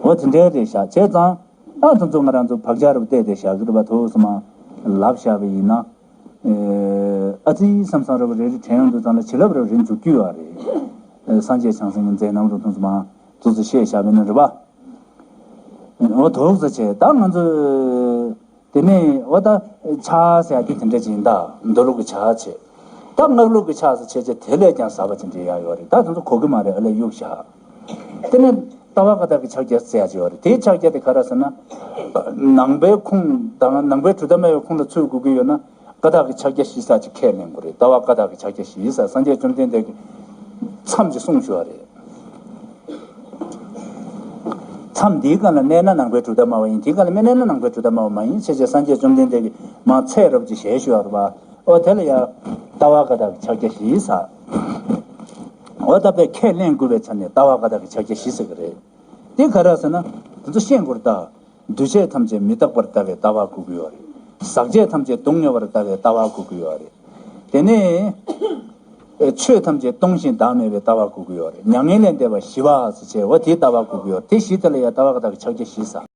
འོ་དེ་འདྲའི་རེད་ཤག་བྱས་ཙང་ཨ་དེ་ཚོ་ང་རང་ཚོ་བག་ཆགས་རུ་བལྟས་ཏེ་བཞག་གི་རེད་པ། ཐུགས་སུ་མ་ལབ་བཞག་པ་ཡིན་ན། ཨ་ཙི་བསམ་བསམ་རེ་བ་རེ་རེ་དྲན་ཡོང་དུས་ཙང་ལ་བྱིན་རླབས་རེ་རེ་འཇུག་རྒྱུ་ཡོད་རེད། སངས་རྒྱས་བྱང་སེམས་ཀྱི་མཛད་རྣམ་རུ་ཐུགས་སུ་མ་ཙུ་ཙུ་བཤད་བཞག་པ་ཡིན་ན་རེད་པ། འོ་དོགས་ཟ་བྱས་ད་ང་ཚོ། དེ་ནས་འོ་ད་ཕྱག་ཟེར་ཡ་དེ་དེ་འདྲ་ཅིག་ཡིན། ད་མདོ་ལུགས་ཀྱི་ཕྱག་བྱས། ད་སྔགས་ལུགས་ཀྱི་ཕྱག་ཟེར་བྱས་བྱས་དེ་ལས་ཀྱང་ཟབ་པ་ཅིག་འདྲ་ཡ་ཡོད་རེད། ད་དེ་ཚོ་གོ་གི་མ་རེད། ཨ་ལས་གཡུག་བཞག་དེ་ནས་ལྟ་བ་ཀ་དག་གི་ཕྱག་རྒྱ་ཟེར་ཡ་ཅིག་ཡོད་རེད། དེའི་ཕྱག་རྒྱ་དེ་ག་རེ་ཟེར་ན། ནང་པའི་ཁུངས་དང་ནང་པའི་གྲུབ་མཐའ་སྨྲ་བའི་ཁུངས་ལ་ཚུད་དགོས་ཀྱི་ཡོད་ན། ཀ་དག་གི་ཕྱག་རྒྱ་བཞི་ཟེར་ཅིག་ཁས་ལེན་དགོས་རེད། ལྟ་བ་ཀ་དག་གི་ཕྱག་རྒྱ་བཞི་ཟེར་སངས་རྒྱས་བཅོམ་ལྡན་འདས་ཀྱིས་མཚམས་ཅིག་གསུངས་བཞག་པ་རེད། མཚམས་འདིའི་སྒང་ལ་གནས་ན་ནང་པའི་གྲུབ་མཐའ་སྨྲ་བ་ཡིན། དེའི་སྒང་ལ་མི་གནས་ན་ནང་པའི་གྲུབ་མཐའ་སྨྲ་བ་མ་ཡིན། ཞེས་བྱས་སངས་རྒྱས་བཅོམ་ལྡན་འདས་ཀྱིས་མར་ཚད་རབ་ཅིག་བཞེས་བཞག་པ་རེད་པ། འོ་དེ་ལ་ཡང་ལྟ་བ་ཀ་དག་གི་ཕྱག་རྒྱ་བཞི་ཟེར། འོ་ད་དཔེ་ཁས་ལེན་དགོས་པའི་ཆ་ནས་ལྟ་བ་ཀ་དག་གི་ཕྱག་རྒྱ་བཞི་ཟེར་གི་རེད། དེ་ག་རེ་ཟེར་ན། དེ་ཚོ་ཤེས་དགོས་རེད་ད། འདུས་བྱས་ཐམས་ཅད་མི་རྟག་པར་ལྟ་བའི་ལྟ་བ་དགོས་ཀྱི་ཡོད་རེད། ཟག་བཅས་ཐམས་ཅད་སྡུག་བསྔལ་བར་ལྟ་བའི་ལྟ་བ་དགོས་ཀྱི་ཡོད་རེད། དེ་ནས་ཆོས་ཐམས་ཅད་སྟོང་ཞིང་བདག་མེད་པའི་ལྟ་བ་དགོས་ཀྱི་ཡོད་རེད། མྱ་ངན་ལས་འདས་པ་ཞི་བ་ཟེར་བྱས་འོ་དེའི་ལྟ་བ་དགོས་ཀྱི་ཡོད་རེད། དེ་བཞི་དེ་ལ་ཡང་ལྟ་བ་ཀ་དག་གི་ཕྱག་རྒྱ་བཞི་ཟེར།